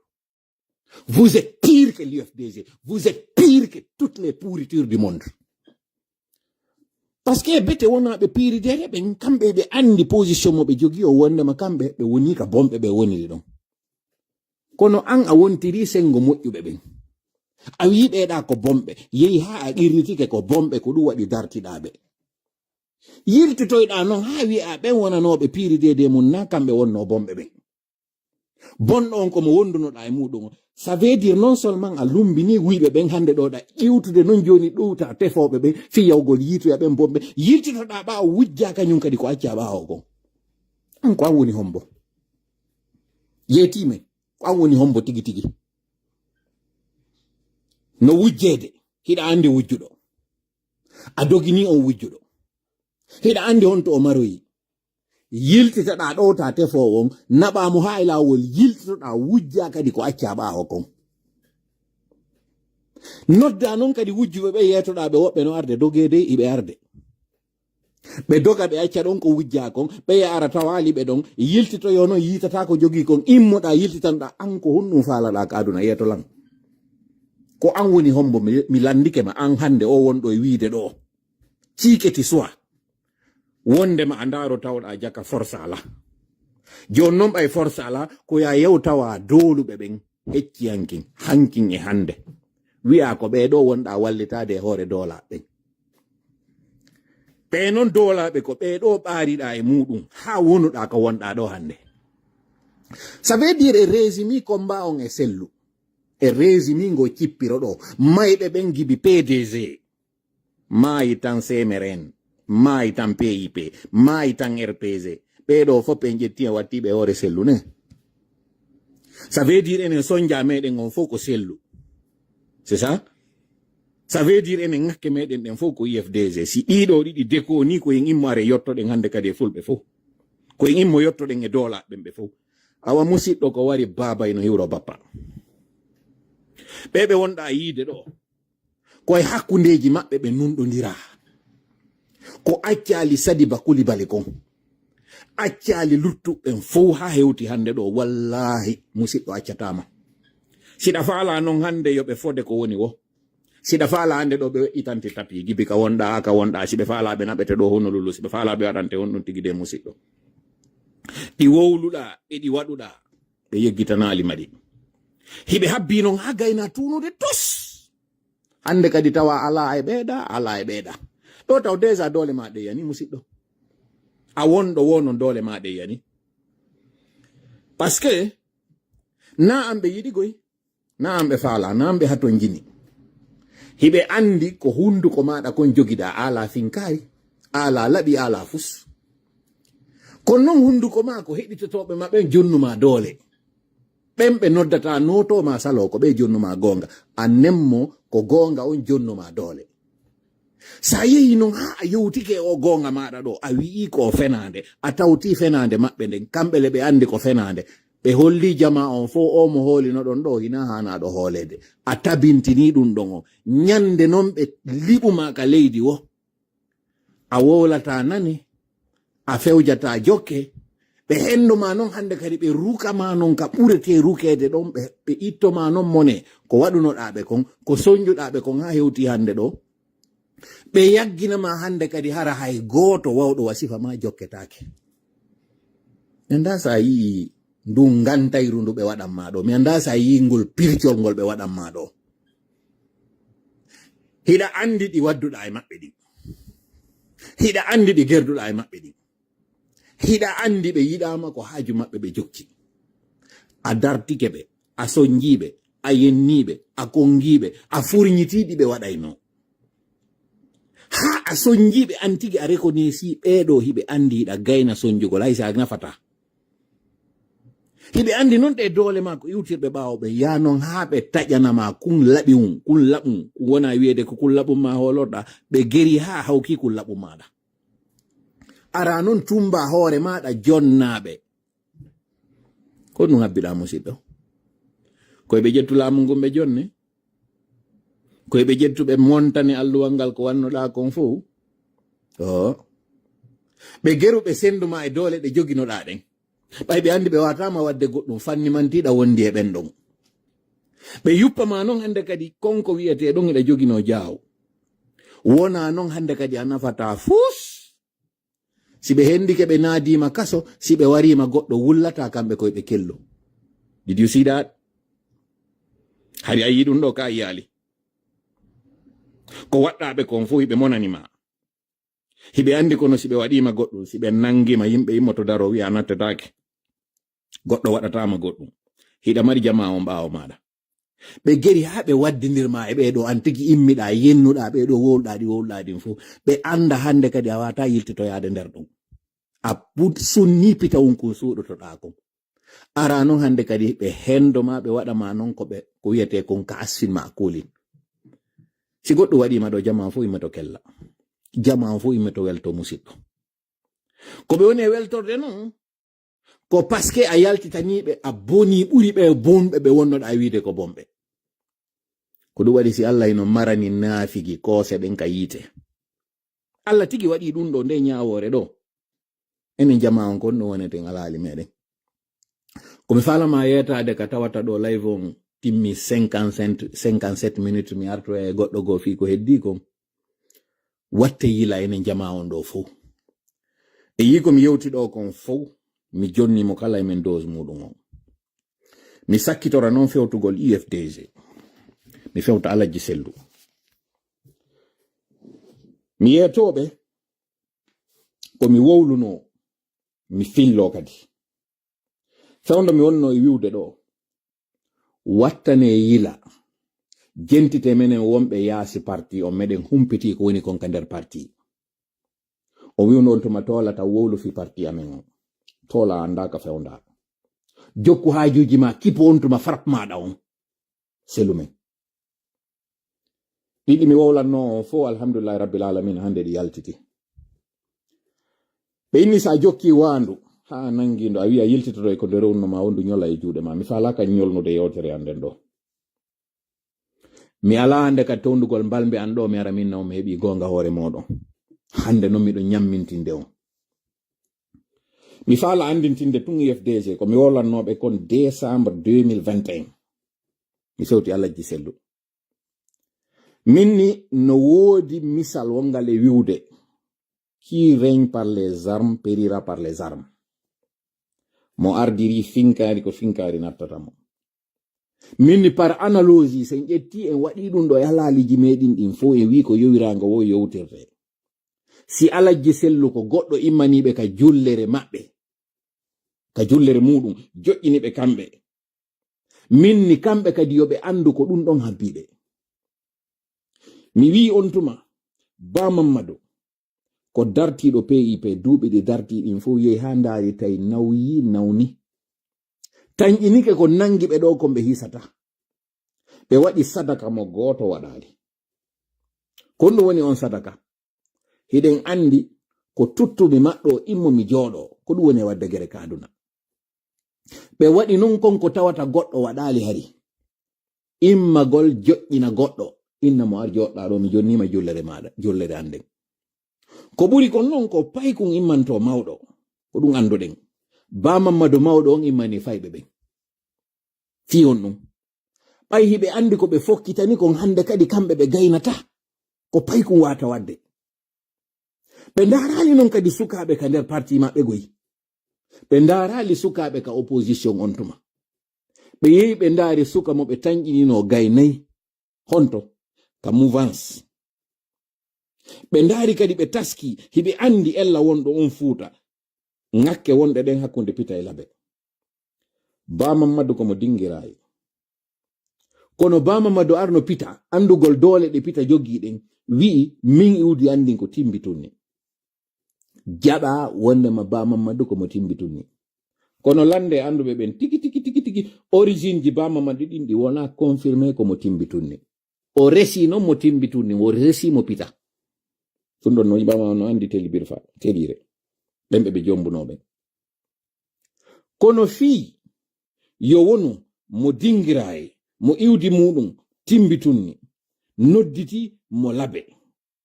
Vous êtes pire que l'U F D G. Vous êtes pire que toutes les pourritures du monde. Parce que bete wonaa ɓe piirideede ɓen, kamɓe ɓe anndi position mo ɓe jogii o wondema kamɓe ɓe wonii ka bonɓe ɓe woniri ɗon. Kono an a wontiri senngo moƴƴuɓe ɓen. A wi'i ɓeeɗa ko bonɓe, yehi haa a qirritike ko bonɓe, ko ɗum waɗi dartiɗaa ɓe. Yiltitoyɗaa non haa wi'aa ɓen wonanooɓe piirideede mun naa kamɓe wonnoo bonɓe ɓen. Bonɗo on ko mo wondunoɗaa e muuɗum on. Ça veut dire non seulement a lumbinii wuyɓe ɓen hannde ɗo ɗa ƴiwtude non jooni ɗowtaa tefooɓe ɓen fii yawgol yiitoya ɓen bonɓe. Yiltitoɗaa ɓaawo wujjaa kañum kadi ko accaa ɓaawo kon. An ko an woni hombo? Yeetii men, ko an woni hombo tigi tigi? No wujjeede, hiɗa anndi wujjuɗo. A doginii on wujjuɗo. Hiɗa anndi honto o maroyi. Yiltitoɗaa ɗowtaa tefoowo on, naɓaa mo haa e laawol, yiltitoɗaa wujjaa kadi ko accaa ɓaawo kon. Noddaa non kadi wujjuɓe ɓe yeetoɗaa ɓe woɓɓe no arde dogeede, iɓe arde. Ɓe doga ɓe acca ɗon ko wujjaa kon, ɓe yaara tawaali ɓe ɗon, yiltitoyoo non yiitataa ko jogii kon, immoɗaa yiltitanoɗaa an ko honɗun faalaɗaa ka aduna yeeto lan. Ko an woni hombo mi, mi lanndike ma an hannde o wonɗo e wiide ɗoo. Ciiketi suwa. Wondema a ndaaro tawoɗaa jaka forsa alaa. Jooni non ɓay forsa alaa, ko yaa yew tawaa dooluɓe ɓen hecci hankin, hankin e hannde. Wi'aa ko ɓee ɗoo wonɗaa wallitaade e hoore doolaaɓe ɓen. Ɓee non doolaaɓe ko ɓee ɗoo ɓaariɗaa e muuɗum, haa wonuɗaa ko wonɗaa ɗoo hannde. Ça veut dire e résumé combat on e sellu. E résumé ngo cippiro ɗoo. Mayɓe ɓen gibi P D G. Maayi tan C M R N. Maayi tan P I P. Maayi tan R P G. Ɓee ɗoo fof en ƴetti en watti ɓe hoore sellu ne. Ça veut dire enen sonja meɗen on fof ko sellu. C'est ça? Ça veut dire enen ŋakke meɗen ɗen fof ko U F D G. Si ɗii ɗoo ɗiɗi dekoo nii ko en immo are yottoɗen hannde kadi e fulɓe fof. Ko en immo yottoɗen e doolaaɓe ɓen ɓe fof. Awa musiɗɗo ko wari baaba ino hiwro bappa. Ɓee ɓe wonɗaa yiide ɗoo. Ko e hakkundeeji maɓɓe ɓe nunɗondiraa. Ko accaali Sadiba Kulibali kon. Accaali luttuɓe ɓen fow haa hewti hannde ɗoo, wallaahi, musiɗɗo accataa ma. Siɗa faalaa non hannde yo ɓe fode ko woni wo. Siɗa faalaa hannde ɗoo ɓe weƴƴitante tapii, gibi ka wonɗaa, ka wonɗaa, si ɓe faalaa ɓe naɓete ɗoo hono lulu, si ɓe faalaa ɓe waɗante honɗun tigi de musiɗɗo. Ɗi wowluɗaa, e ɗi waɗuɗaa, ɓe yeggitanaali ma ɗi. Hiɓe habbii non haa gaynaa tuunude tos. Hannde kadi tawa alaa e ɓeeɗa, alaa e ɓeeɗa. Ɗoo taw déjà doole maa ɗe yani, musiɗɗo. A wonɗo wo non doole maa ɗe yani. Parce que naa an ɓe yiɗi goy, naa an ɓe faalaa, naa an ɓe hatonjini. Hiɓe anndi ko hunduko maaɗa kon jogiɗaa, alaa finkaari, alaa laɓi, alaa fus. Kono non hunduko maa ko heɗitotooɓe maa ɓen jonnu maa doole. Ɓen ɓe noddataa nootoo maa saloo ko ɓe jonnu maa goonga. A nemmo ko goonga on jonnu maa doole. Sa yehi non haa a yewtike e o goonga maaɗa ɗoo, a wi'i ko o fenaande, a tawti fenaande maɓɓe nden, kamɓe le ɓe anndi ko fenaande. Ɓe holli jamaa on fow o mo hoolinoɗon ɗoo hinaa haanaaɗo hooleede. A tabintinii ɗun ɗon o. Ñande non ɓe liɓu maa ka leydi wo. A wowlataa nane, a fewjataa jokke. Ɓe hendo maa non hannde kadi ɓe ruka maa non ka ɓuretee rukeede ɗon, ɓe, ɓe itto maa non mone, ko waɗunoɗaa ɓe kon, ko sonjuɗaa ɓe kon haa hewti hannde ɗoo. Ɓe yaggina maa hannde kadi hara hay gooto wawɗo wasifa maa jokketaake. Mi anndaa so a yi'ii ndun ngantayru ndu ɓe waɗan maa ɗoo. Mi anndaa so a yi'ii ngol pircol ngol ɓe waɗan maa ɗoo. Hiɗa anndi ɗi wadduɗaa e maɓɓe ɗin. Hiɗa anndi ɗi gerduɗaa e maɓɓe ɗin. Hiɗa anndi ɓe yiɗaama ko haaju maɓɓe ɓe jokki. A dartike ɓe, a sonjii ɓe, a yennii ɓe, a kongii ɓe, a furñitii ɗi ɓe waɗaynoo. Haa a sonjii ɓe an tigi a rekoneesii ɓee ɗoo hiɓe anndi hiɗa gayna sonjugol hay si a nafataa. Hiɓe anndi non ɗe doole maa ko iwtirɓe ɓaawo ɓe yaa non haa ɓe taƴana maa kun laɓi un, kun laɓun, kun wonaa wi'eede ko kun laɓun maa hoolorɗaa, ɓe geri haa hawki kun laɓun maaɗa. Araa non tumbaa hoore maaɗa jonnaa ɓe. Ko ɗun habbiɗaa musiɗɗo? Ko ɓe ƴettu laamu ngun ɓe jonni? Ko ɓe ƴettu ɓe montani alluwal ngal ko wannoɗaa kon fow? Oo. Ɓe geru ɓe sendu maa e doole ɗe joginoɗaa ɗen. Ɓay ɓe anndi ɓe waataama waɗde goɗɗum fannimantiiɗa wondi e ɓen ɗon. Ɓe yuppa maa non hannde kadi kon ko wi'etee ɗon eɗa joginoo jaawo. Wonaa non hannde kadi a nafataa fuus. Si ɓe hendike ɓe naadiima kaso, si ɓe wariima goɗɗo wullataa kamɓe koy ɓe kello. Did you see that? Hari a yii ɗum ɗo ka a yiyaali. Ko waɗɗaaɓe kon fof hiɓe monani ma. Hiɓe anndi kono si ɓe waɗiima goɗɗum, si ɓe nanngiima yimɓe immoto daroo wi'a a nattetaake. Goɗɗo waɗataama goɗɗum. Hiɗa mari jamaa on ɓaawo maaɗa. Ɓe geri haa ɓe waddindir ma e ɓee ɗoo, an tigi immiɗaa, yennuɗaa ɓee ɗoo, wowluɗaa ɗi, wowluɗaa ɗin fof. Ɓe annda hannde kadi a waawataa yiltitoyaade nder ɗum. A put-, sunnii pitawun kun suuɗotoɗaa kon. Araa non hannde kadi ɓe hendo ma, ɓe waɗa ma non ko ɓe, ko wiyetee kon ka asfin ma kuulin. Si goɗɗum waɗii ma ɗoo, jamaa fof immoto kella. Jamaa fof immoto welto musiɗɗo. Ko ɓe woni e weltorde non, ko parce que a yaltitanii ɓe, a bonii ɓuri ɓe bonɓe ɓe wonnoɗaa wiide ko bonɓe. Ko ɗum waɗi si Allah hino marani naafigi koose ɗen ka yiite, Alla tigi waɗii ɗun ɗoo, nde ñaawoore ɗoo. Enen jamaa on kon no woneten alaali meɗen. Ko mi faalama yeetaade ka tawata ɗoo live on timmi cinquante-sept, cinquante-sept minutes, mi artoya e goɗɗo goo fii ko heddii kon. Watte yila enen jamaa on ɗoo fow. E yii ko mi yewti ɗoo kon fow, mi jonni mo kala e men dose muuɗum on. Mi sakkitora non fewtugol U F D G. Mi fewta Alajji Sellu. Mi yeetooɓe ko mi wowlunoo, mi filloo kadi. Fewndo mi wonnoo e wi'ude ɗoo, wattanee yila, jentitee menen wonɓe yaasi parti on, meɗen humpitii ko woni kon ka nder parti. O wi'uno on tuma toola taw wowlu fii parti amen on. Toola anndaa ka fewndaa. Jokku haajuuji maa, kipu on tuma frappe maaɗa on. Selu men. Ɗiɗi mi wowlannoo on fow, alhamdulillahi rabbil alamin, hannde ɗi yaltiti. Ɓe inni si a jokkii waandu, haa a nanngi ndu, a wi'a yiltitoto e ko nde rewnuno maa wondu ñola e juuɗe maa. Mi faalaaka ñolnude yewtere an nden ɗoo. Mi alaa hannde ka towndugol mbalmbe an ɗoo, mi ara min naw mi heɓii goonga hoore mooɗon. Hannde non miɗo ñammintinde on. Mi faala anndintinde tun U F D G, ko mi wowlannooɓe kon décembre deux mille vingt et un. Mi fewti Alajji Sellu. Min ni no woodi misal wongal e wi'ude, qui règne par les armes périra par les armes. Mo ardiri finkaari ko finkaari nattata mo. Min ni par analogie, si en ƴetti en waɗi ɗun ɗoo e halaaliji meɗen ɗin fow, en wi'i ko yowiraango wo yowtirte. Si Alajji Sellu ko goɗɗo immaniiɓe ka jullere maɓɓe, ka jullere muuɗum, joƴƴini ɓe kamɓe. Min ni kamɓe kadi yo ɓe anndu ko ɗun ɗon habbii ɓe. Mi wi'i on tuma, Ba Mammadu, ko dartiiɗo P I P, duuɓi ɗi dartii ɗin fow yehi haa ndaari tawi nawyi nawni. Tanƴinike ko nanngi ɓe ɗoo kon ɓe hisata. Ɓe waɗi sadaka mo gooto waɗaali. Ko ɗun woni on sadaka. Hiɗen anndi ko tuttumi maɗɗo immo mi jooɗoo. Ko ɗun woni e waɗde gere ka aduna. Ɓe waɗi non kon ko tawata goɗɗo waɗaali hari. Immagol joƴƴina goɗɗo, inna mo ar jooɗɗaa ɗoo, mi jonniima jullere maaɗa, jullere an nden. Ko ɓuri kon non ko paykun immantoo mawɗo, ko ɗun annduɗen. Ba Mammadu mawɗo on immanii fayɓe ɓen. Fii honɗun? Ɓay hiɓe anndi ko ɓe fokkitani kon hannde kadi kamɓe ɓe gaynataa. Ko paykun waata waɗde. Ɓe ndaaraali non kadi sukaaɓe ka nder parti maɓɓe goy. Ɓe ndaaraali sukaaɓe ka opposition on tuma. Ɓe yehi ɓe ndaari suka mo ɓe tanƴininoo gaynay. Honto? Ka mouvance. Ɓe ndaari kadi ɓe taski, hiɓe anndi ella wonɗo on Fuuta. Ŋakke wonɗe ɗen hakkunde Pita e Labe. Ba Mammadu ko mo dingiraayi. Kono Ba Mammadu arno Pita, anndugol doole ɗe Pita jogii ɗen, wi'i, min iwdi anndin ko timbi tunni. Jaɓaa wondema Ba Mammadu ko mo timbi tunni. Kono lande annduɓe ɓen tigi, tigi, tigi, tigi, origine ji Ba Mammadu ɗin ɗi wona confirmé ko mo timbi tunni. O resi non mo timbi tunni, o resi mo Pita. Ɗun ɗon no Ba Mammadu no anndi teli birfa, telire. Ɓen ɓe ɓe jombunoo ɓen. Kono fii yo wonu mo dingiraaye, mo iwdi muuɗum timbi tunni, nodditi mo Labe,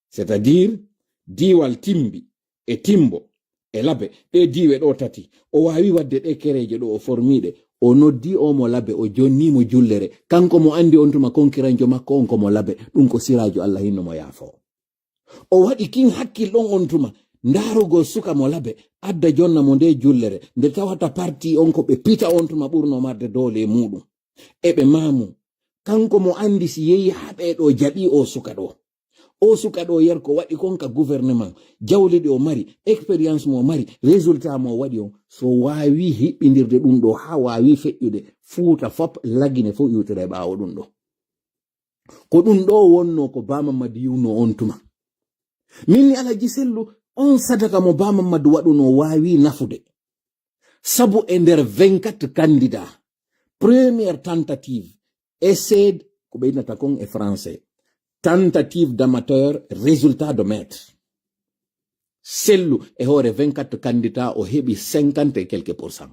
c'est-à-dire diiwal Timbi e Timbo e Labe, ɗee diiwe ɗoo tati, o waawi waɗde ɗee kereeje ɗoo, o formii ɗe, o noddii o mo Labe, o jonnii mo jullere, kanko mo anndi on tuma konkiranjo makko on ko mo Labe, ɗun ko siraajo Alla hinno mo yaafoo. O waɗi kin hakkil ɗon on tuma, ndaarugol suka mo Labe, adda jonna mo nde jullere, nde tawata parti on ko ɓe Pita on tuma ɓurno marde doole e muuɗum. E ɓe maamu, kanko mo anndi si yehi haa ɓee ɗoo jaɓii o suka ɗoo. O suka ɗoo yer ko waɗi kon ka gouvernement, jawle ɗe o mari, expérience mo o mari, résultat mo o waɗi on, so waawi hiɓɓindirde ɗum ɗoo haa waawi feƴƴude, Fuuta fop, Lagine fof iwtira e ɓaawo ɗum ɗoo. Ko ɗum ɗoo wonnoo ko Ba Mammadu yi'unoo on tuma. Min ni Alaji Sellu, on sadaka mo Ba Mammadu waɗunoo waawii nafude. Sabu e nder vingt-quatre candidats, première tentative, essai, ko ɓe innata kon e français, tentative d'amateur, résultat de maître. Sellu e hoore vingt-quatre candidats, o heɓi cinquante et quelques pour cent.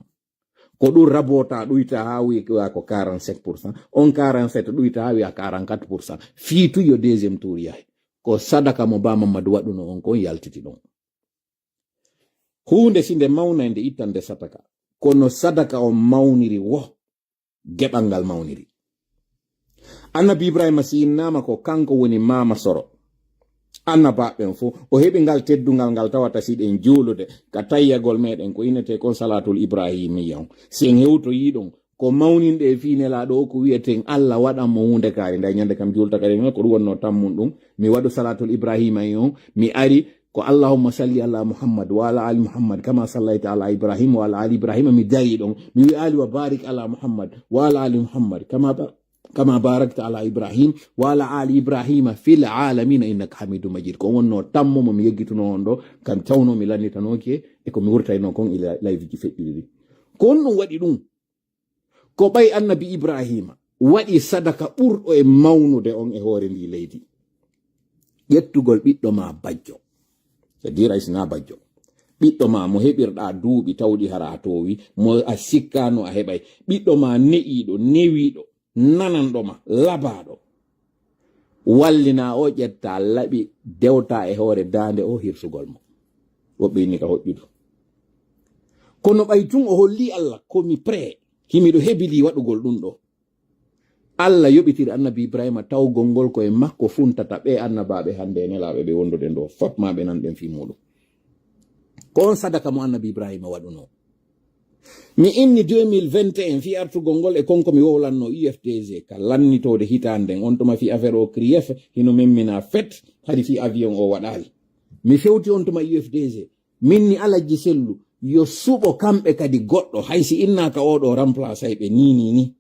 Ko ɗum rabota ɗuyta haa wi'a ko quarante-cinq pour cent. On quarante-sept ɗuyta haa wi'a quarante-quatre pour cent. Fii tun yo deuxième tour yahi. ko sadaka mo Ba Mammadu waɗuno on kon yaltiti ɗon. Huunde si nde mawnay nde ittan nde sadaka, kono sadaka on mawniri wo geɓal ngal mawniri. Annabi Ibrahima si innaama ko kanko woni maama soro annabaaɓe ɓen fof, o heɓi ngal teddungal ngal tawata si ɗen juulude ka tayyagol meɗen ko innetee kon salaatul ibrahimiyya on. Si en hewtoyii ɗon, ko mawninɗe e fii Nelaaɗo o ko wi'eten Allah waɗan mo huunde kaari. Nda ñande kam juulta kadi ko ɗum wonnoo tammun ɗum. Mi waɗu salaatul ibrahima en on, mi ari ko allahumma salli ala Muhammad wa ala ali Muhammad kama sallaita ala Ibrahim wa ala ali Ibrahima, mi darii ɗon. Mi wi'aali wa barik ala Muhammad wa ala ali Muhammad kama ba-, kama barakta ala Ibrahim wa ala ali Ibrahima fil alamina innaka hamidu majid. Ko wonnoo tammo mo mi yeggitunoo on ɗo, kan tawno mi lannitanooki e ko mi wurtaynoo kon e la-, layfiji feƴƴuɗi ɗin. Ko on ɗum waɗi ɗum. Ko ɓay annabi Ibrahima waɗi sadaka ɓurɗo e mawnude on e hoore ndii leydi. Ƴettugol ɓiɗɗo maa bajjo, c'est-à-dire ay sinaa bajjo. Ɓiɗɗo maa mo heɓirɗaa duuɓi tawɗi hara a toowi, mo a sikkaano a heɓay. Ɓiɗɗo maa ne'iiɗo, newiiɗo, nananɗo ma, labaaɗo. Wallinaa o ƴettaa laɓi, dewtaa e hoore daande o hirsugol mo. Woɓɓe inni ka hoƴƴudu. Kono ɓay tun o hollii Allah, ko mi prêt, himiɗo hebilii waɗugol ɗun ɗo. Allah yoɓitiri annabi Ibrahima tawgol ngol ko e makko funtata ɓee annabaaɓe hannde e nelaaɓe ɓe wonduɗen ɗo, fop maa ɓe nanɗen fii muuɗum. Ko on sadaka mo annabi Ibrahima waɗunoo. Mi inni deux mille vingt et un fii artugol ngol e kon ko mi wowlannoo U F D G ka lannitoode hitaande nden, on tuma fii affaire o Krief, hino memminaa fet, hari fii avion o waɗaali. Mi fewti on tuma U F D G, min ni Alajji Sellu, yo suɓo kamɓe kadi goɗɗo, hay si innaaka oo ɗoo remplaçay ɓe nii, nii, nii.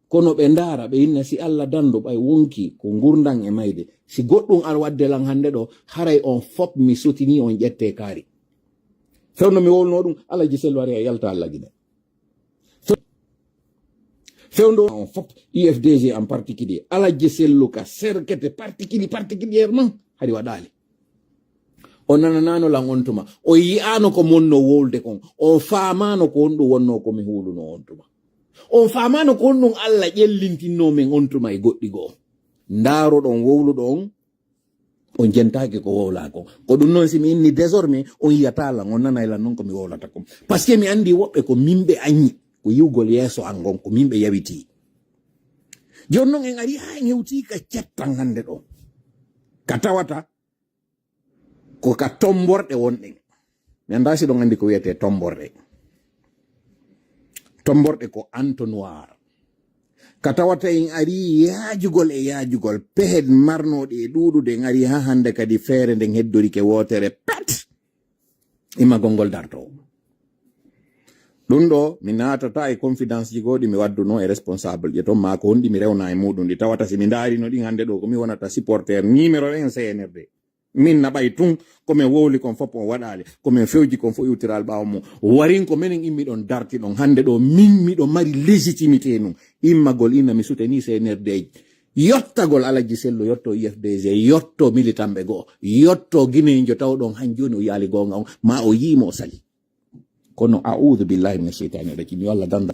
Kono ɓe ndaara, ɓe inna si Alla dandu ɓay wonkii ko ngurndan e mayde. Si goɗɗum ar wadde lan hannde ɗoo, haray on fop mi sotinii on ƴettee kaari. Fewndo mi wowlunoo ɗum, Alajji Sellu ari a yalta Alla gine. Fe-, fewndo on fop, U F D G en particulier, Alajji Sellu ka serkete particulier, particulièrement, hari waɗaali. O nananaano lan on tuma. O yi'aano ko monno wowlde kon. On faamaano ko honɗum wonnoo ko mi huulunoo on tuma. On faamaano ko honɗum Alla ƴellintinnoo men on tuma e goɗɗi goo. Ndaaroɗon wowluɗo on, on jentaaki ko wowlaa kon. Ko ɗum non si mi inni désormais, on yi'ataa lan, on nanay lan non ko mi wowlata kon. Parce que mi anndi woɓɓe ko min ɓe añi, ko yi'ugol yeeso an ngon, ko min ɓe yawitii. Jooni non en arii haa en hewtii ka cettan hannde ɗoo. Ka tawata ko ka tomborɗe wonɗen. Mi anndaa si ɗon anndi ko wi'etee tomborɗe. Tomborɗe ko entonnoir. Ka tawata en arii yaajugol e yaajugol, pehe marnooɗe e ɗuuɗude, en arii haa hannde kadi feere nden heddorike wootere pet. Immagol ngol dartoo. Ɗum ɗoo, mi naatataa e confidence ji goo ɗi mi waddunoo e responsable ji ton, maa ko honɗi mi rewna e muuɗum ɗi tawata si mi ndaarino ɗin hannde ɗoo ko mi wonata supporter numéro un C N R D. Min naɓay tun, ko men wowli kon fof on waɗaali, ko men fewji kon fof iwtiral ɓaawo mum. Warin ko menen immi ɗon darti ɗon. Hannde ɗoo, min miɗo mari légitimité nun. Immagol ina mi soutenir C N R D. Yottagol Alajji Sellu, yotto U F D G, yotto militant ɓe goo, yotto Guinéenjo tawɗon han jooni o yaali goonga on, maa o yii mo o sali. Kono a'udhu billahi minash shaytanir rajim, yo Allah danda.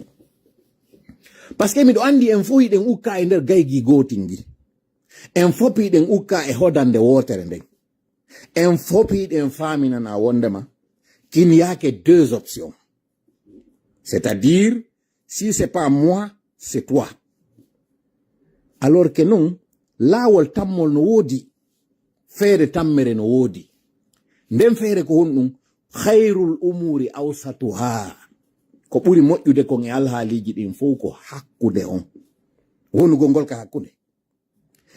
Parce que miɗo anndi en fof hiɗen ukka e nder gaygi gootin gi. En fof hiɗen ukka e hodande wootere nden. En fof hiɗen faaminana wondema qu'il n'y a que deux options. C'est-à-dire, si c'est pas moi, c'est toi. Alors que non, laawol tammol no woodi, feere tammere no woodi. Nden feere ko honɗum? Khairul umuri awsatuha. Ko ɓuri moƴƴude kon e alhaaliiji ɗin fof ko hakkunde on. Wonugol ngol ka hakkunde.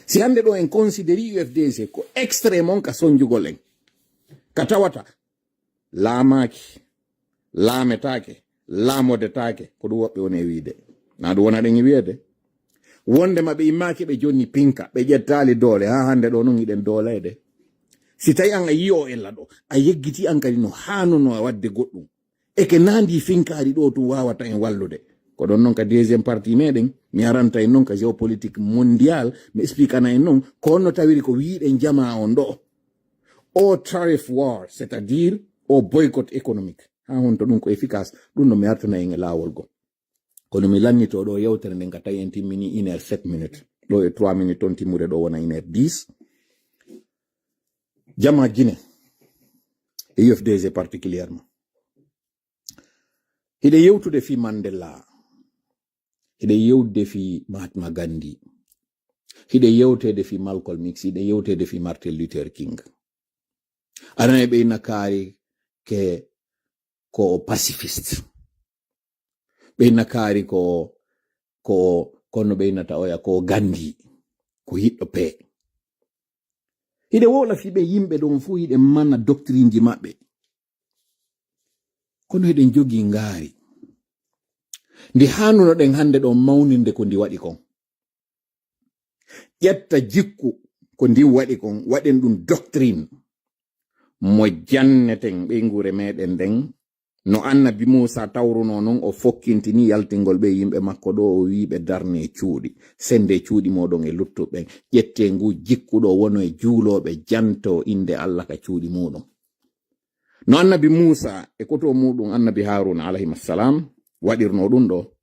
Si hannde ɗo en considéri U F D C ko extrême on ka sonjugol en. Ka tawata laamaaki, laametaake, laamodetaake, ko ɗum woɓɓe woni e wiide. Na ɗum wona ɗen e wiyeede? Wondema ɓe immaaki ɓe jonni pinka, ɓe ƴettaali doole, haa hannde ɗo non hiɗen dooleede. Si tawi an a yi'o ella ɗo, a yeggiti an kadi no haanunoo e waɗde goɗɗum. E ke naandi finkaari ɗo tun waawata en wallude. Ko ɗon non ka deuxième partie meɗen, mi aranta en non ka géopolitique mondial, mi expliquana en non ko honno tawiri ko wiiɗen jamaa on ɗo. O tariff war, c'est-à-dire o boycott économique. Haa honto ɗum ko efficace, ɗum no mi artana en e laawol go. Kono mi lannito ɗo yewtere nden ka tawi en timmini une heure sept minutes. Ɗo e trois minutes ton timmude ɗo wona une heure dix. Jama Gine, e U F D G particulièrement. Hiɗen yewtude fii Mandela, hiɗen yewtude fii Mahatma Gandhi, hiɗen yewteede fii Malcolm X, hiɗen yewteede fii Martin Luther King. Aɗa nani ɓe inna kaari ke ko o pacifist. Ɓe inna kaari ko, ko, kono ɓe innata oya ko Gandhi, ko yiɗɗo pee. Hiɗen wowla fii ɓe yimɓe ɗon fuu, hiɗen mana doctrine ji maɓɓe. Kono hiɗen jogii ngaari. Ndi haanunoɗen hannde ɗo mawninde ko ndi waɗi kon. Ƴetta jikku ko ndi waɗi kon, waɗen ɗum doctrine mo janneten ɓeynguure meɗen nden. No annabi Muusa tawruno non, o fokkintini yaltingol ɓe yimɓe makko ɗo, o wi'i ɓe darne cuuɗi, sende cuuɗi moɗon e luttuɓe ɓen. Ƴette ngu jikku ɗo, wono e juulooɓe, janto innde Allah ka cuuɗi muɗum. No annabi Muusa e koto muɗum annabi Haaruna alayhimassalam waɗirno ɗum ɗo,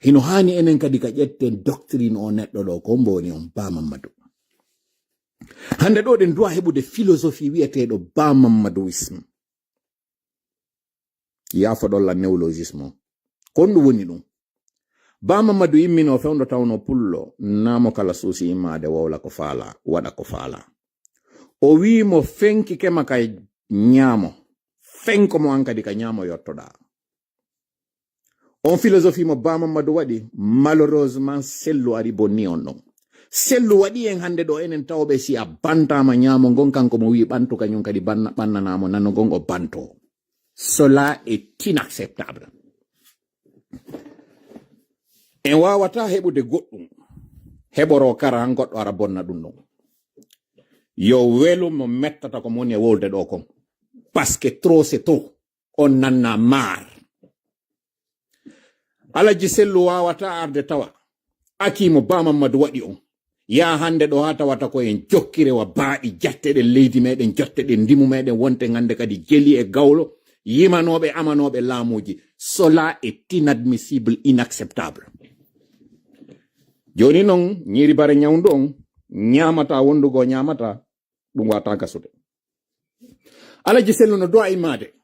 hino haani enen kadi ka ƴetten doctrine o neɗɗo ɗo, ko mbo woni on Ba Mammadu. Hannde ɗo ɗen duwa heɓude philosophie wi'eteeɗo Ba Mammaduisme. Yaafoɗon lan néologisme o. Ko honɗum woni ɗum? Ba Mammadu immino fewndo tawno pullo, naamo kala suusi immaade wowla ko faala, waɗa ko faala. O wi'i mo fenki kema ka ñaamo, fenko mo an kadi ka ñaamo yottoɗaa. On philosophie mo Ba Mammadu waɗi, malheureusement, sellu ari bonni on ɗon. Sellu waɗi en hannde ɗo enen tawɓe si a bantaama ñaamo ngon, kanko mo wi'i ɓantu kañum kadi banna-, ɓannanaa mo nano ngon o banto. Cela est inacceptable. En waawataa heɓude goɗɗum, heɓoroo kara han goɗɗo ara bonna ɗum ɗon. Yo welu mo mettata ko mo woni e wowlde ɗo kon. Parce que trop c'est trop. On nanna maar. Alaji Sellu waawataa arde tawa akii mo Ba Mammadu waɗi on. Yaa hannde ɗo haa tawata ko en jokkire wa baaɗi jatte ɗen leydi meɗen, jotte ɗen ndimu meɗen, wonten hannde kadi jeli e gawlo, yimanooɓe, amanooɓe laamuuji. Cela est inadmissible, inacceptable. Jooni non, ñiiri bare ñawndu on, ñaamataa wondugo ñaamataa, ɗum wata gasude. Alaji Sellu no doit immaade,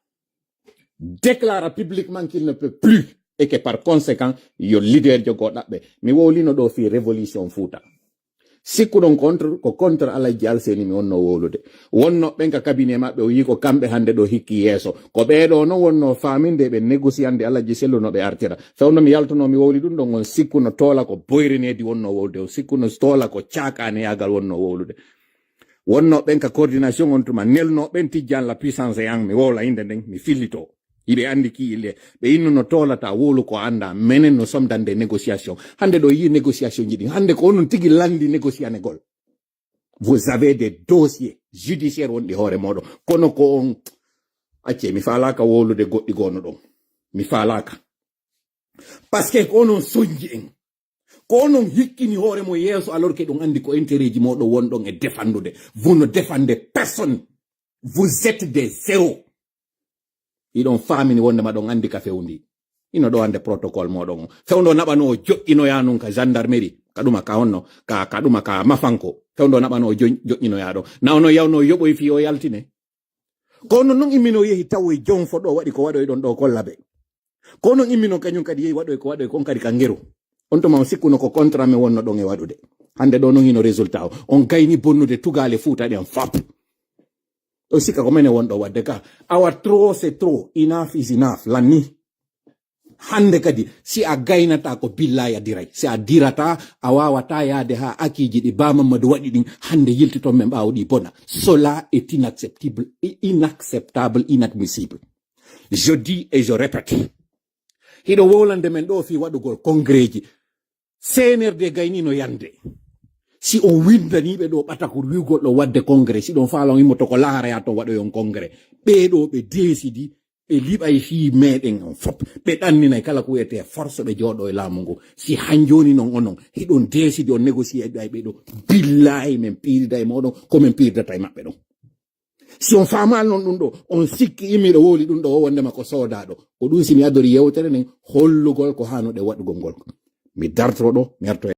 déclara publiquement qu'il ne peut plus et que par conséquent, yo leader jogo ɗaɓɓe. Mi wowlino ɗo fii révolution Fuuta. Sikkuɗon contre, ko contre Alaji Alseni mi wonno wowlude. Wonno ɓen ka cabinet maɓɓe, o yii ko kamɓe hannde ɗo hikki yeeso. Ko ɓee ɗo non wonno faaminde ɓe négociande Alaji Sellu no ɓe artira. Fewndo mi yaltuno mi wowli ɗum ɗon, on sikkuno toola ko boyre needi wonno wowlude. On sikkuno toola ko caakaaneyaagal wonno wowlude. Wonno ɓen ka coordination on tuma, nelno ɓen Tijjaan la puissance e an, mi wowla innde nden, mi fillito. Hiɓe anndi ki ille, ɓe innuno toolata wowlu ko annda, menen no somdande négociation. Hannde ɗo yii négociation ji ɗin, hannde ko onon tigi lanndi négocianegol. Vous avez des dossiers judiciaires wonɗi hoore moɗon, kono ko on, acce, mi faalaaka wowlude goɗɗi goono ɗon. Mi faalaaka. Parce que ko onon sonji en. Ko onon hikkini hoore mo yeeso, alors que ɗum anndi ko intérêt ji moɗon wonɗon e defandude. Vous ne défendez personne. Vous êtes des zéros. Hiɗon faamini wonde ma ɗon anndi ka fewndi. Ino ɗo hannde protocole moɗon o. Fewndo naɓano o joƴƴinoya nun ka gendarmerie, ka ɗuma ka honno, ka, ka ɗuma ka mafanko. Fewndo naɓano o joñ-, joƴƴinoya ɗon. Na ono yawno yoɓoy fii o yaltine. Ko onon non immino yehi tawoy jonfo ɗo waɗi ko waɗoy ɗon ɗo kolla ɓe. Ko onon immino kañum kadi yehi waɗoy ko waɗoy kon kadi ka ngeru. On tuma on sikkuno ko contrat men wonno ɗon e waɗude. Hannde ɗo non hino résultat o. On gayni bonnude tugaale Fuuta ɗen fop. On sikka ko menen wonɗo waɗde ka. Awa trop c'est trop. Enough is enough. Lanni. Hannde kadi, si a gaynataa ko billahi a diray. Si a dirataa, a waawataa yaade haa akiiji ɗi Ba Mammadu waɗi ɗin, hannde yiltiton men ɓaawo ɗi bona. Cela est inacceptable, inacceptable, inadmissible. Je dis et je répète. Hiɗo wowlande men ɗo fii waɗugol congrès ji. C N R D gaynino yande. Si on windaniiɓe ɗo ɓatakol wi'ugol ɗo waɗde congrès, si ɗon faala on immoto ko laara yaa ton waɗoy on congrès. Ɓee ɗo ɓe décidi, ɓe liɓay fii meɗen on fop. Ɓe ɗanninay kala ko wi'etee force ɓe jooɗo e laamu ngu. Si han jooni non onon, hiɗon décidi on négocier e ɓe ɗo. Billahi men piirida e moɗon, ko men piiridata e maɓɓe ɗon. Si on faamaali non ɗum ɗo, on sikki immiiɗo wowli ɗum ɗo o wondema ko soodaaɗo. Ko ɗum si mi adori yewtere nden, hollugol ko haanuɗe waɗugol ngol. Mi dartoro ɗo, mi arto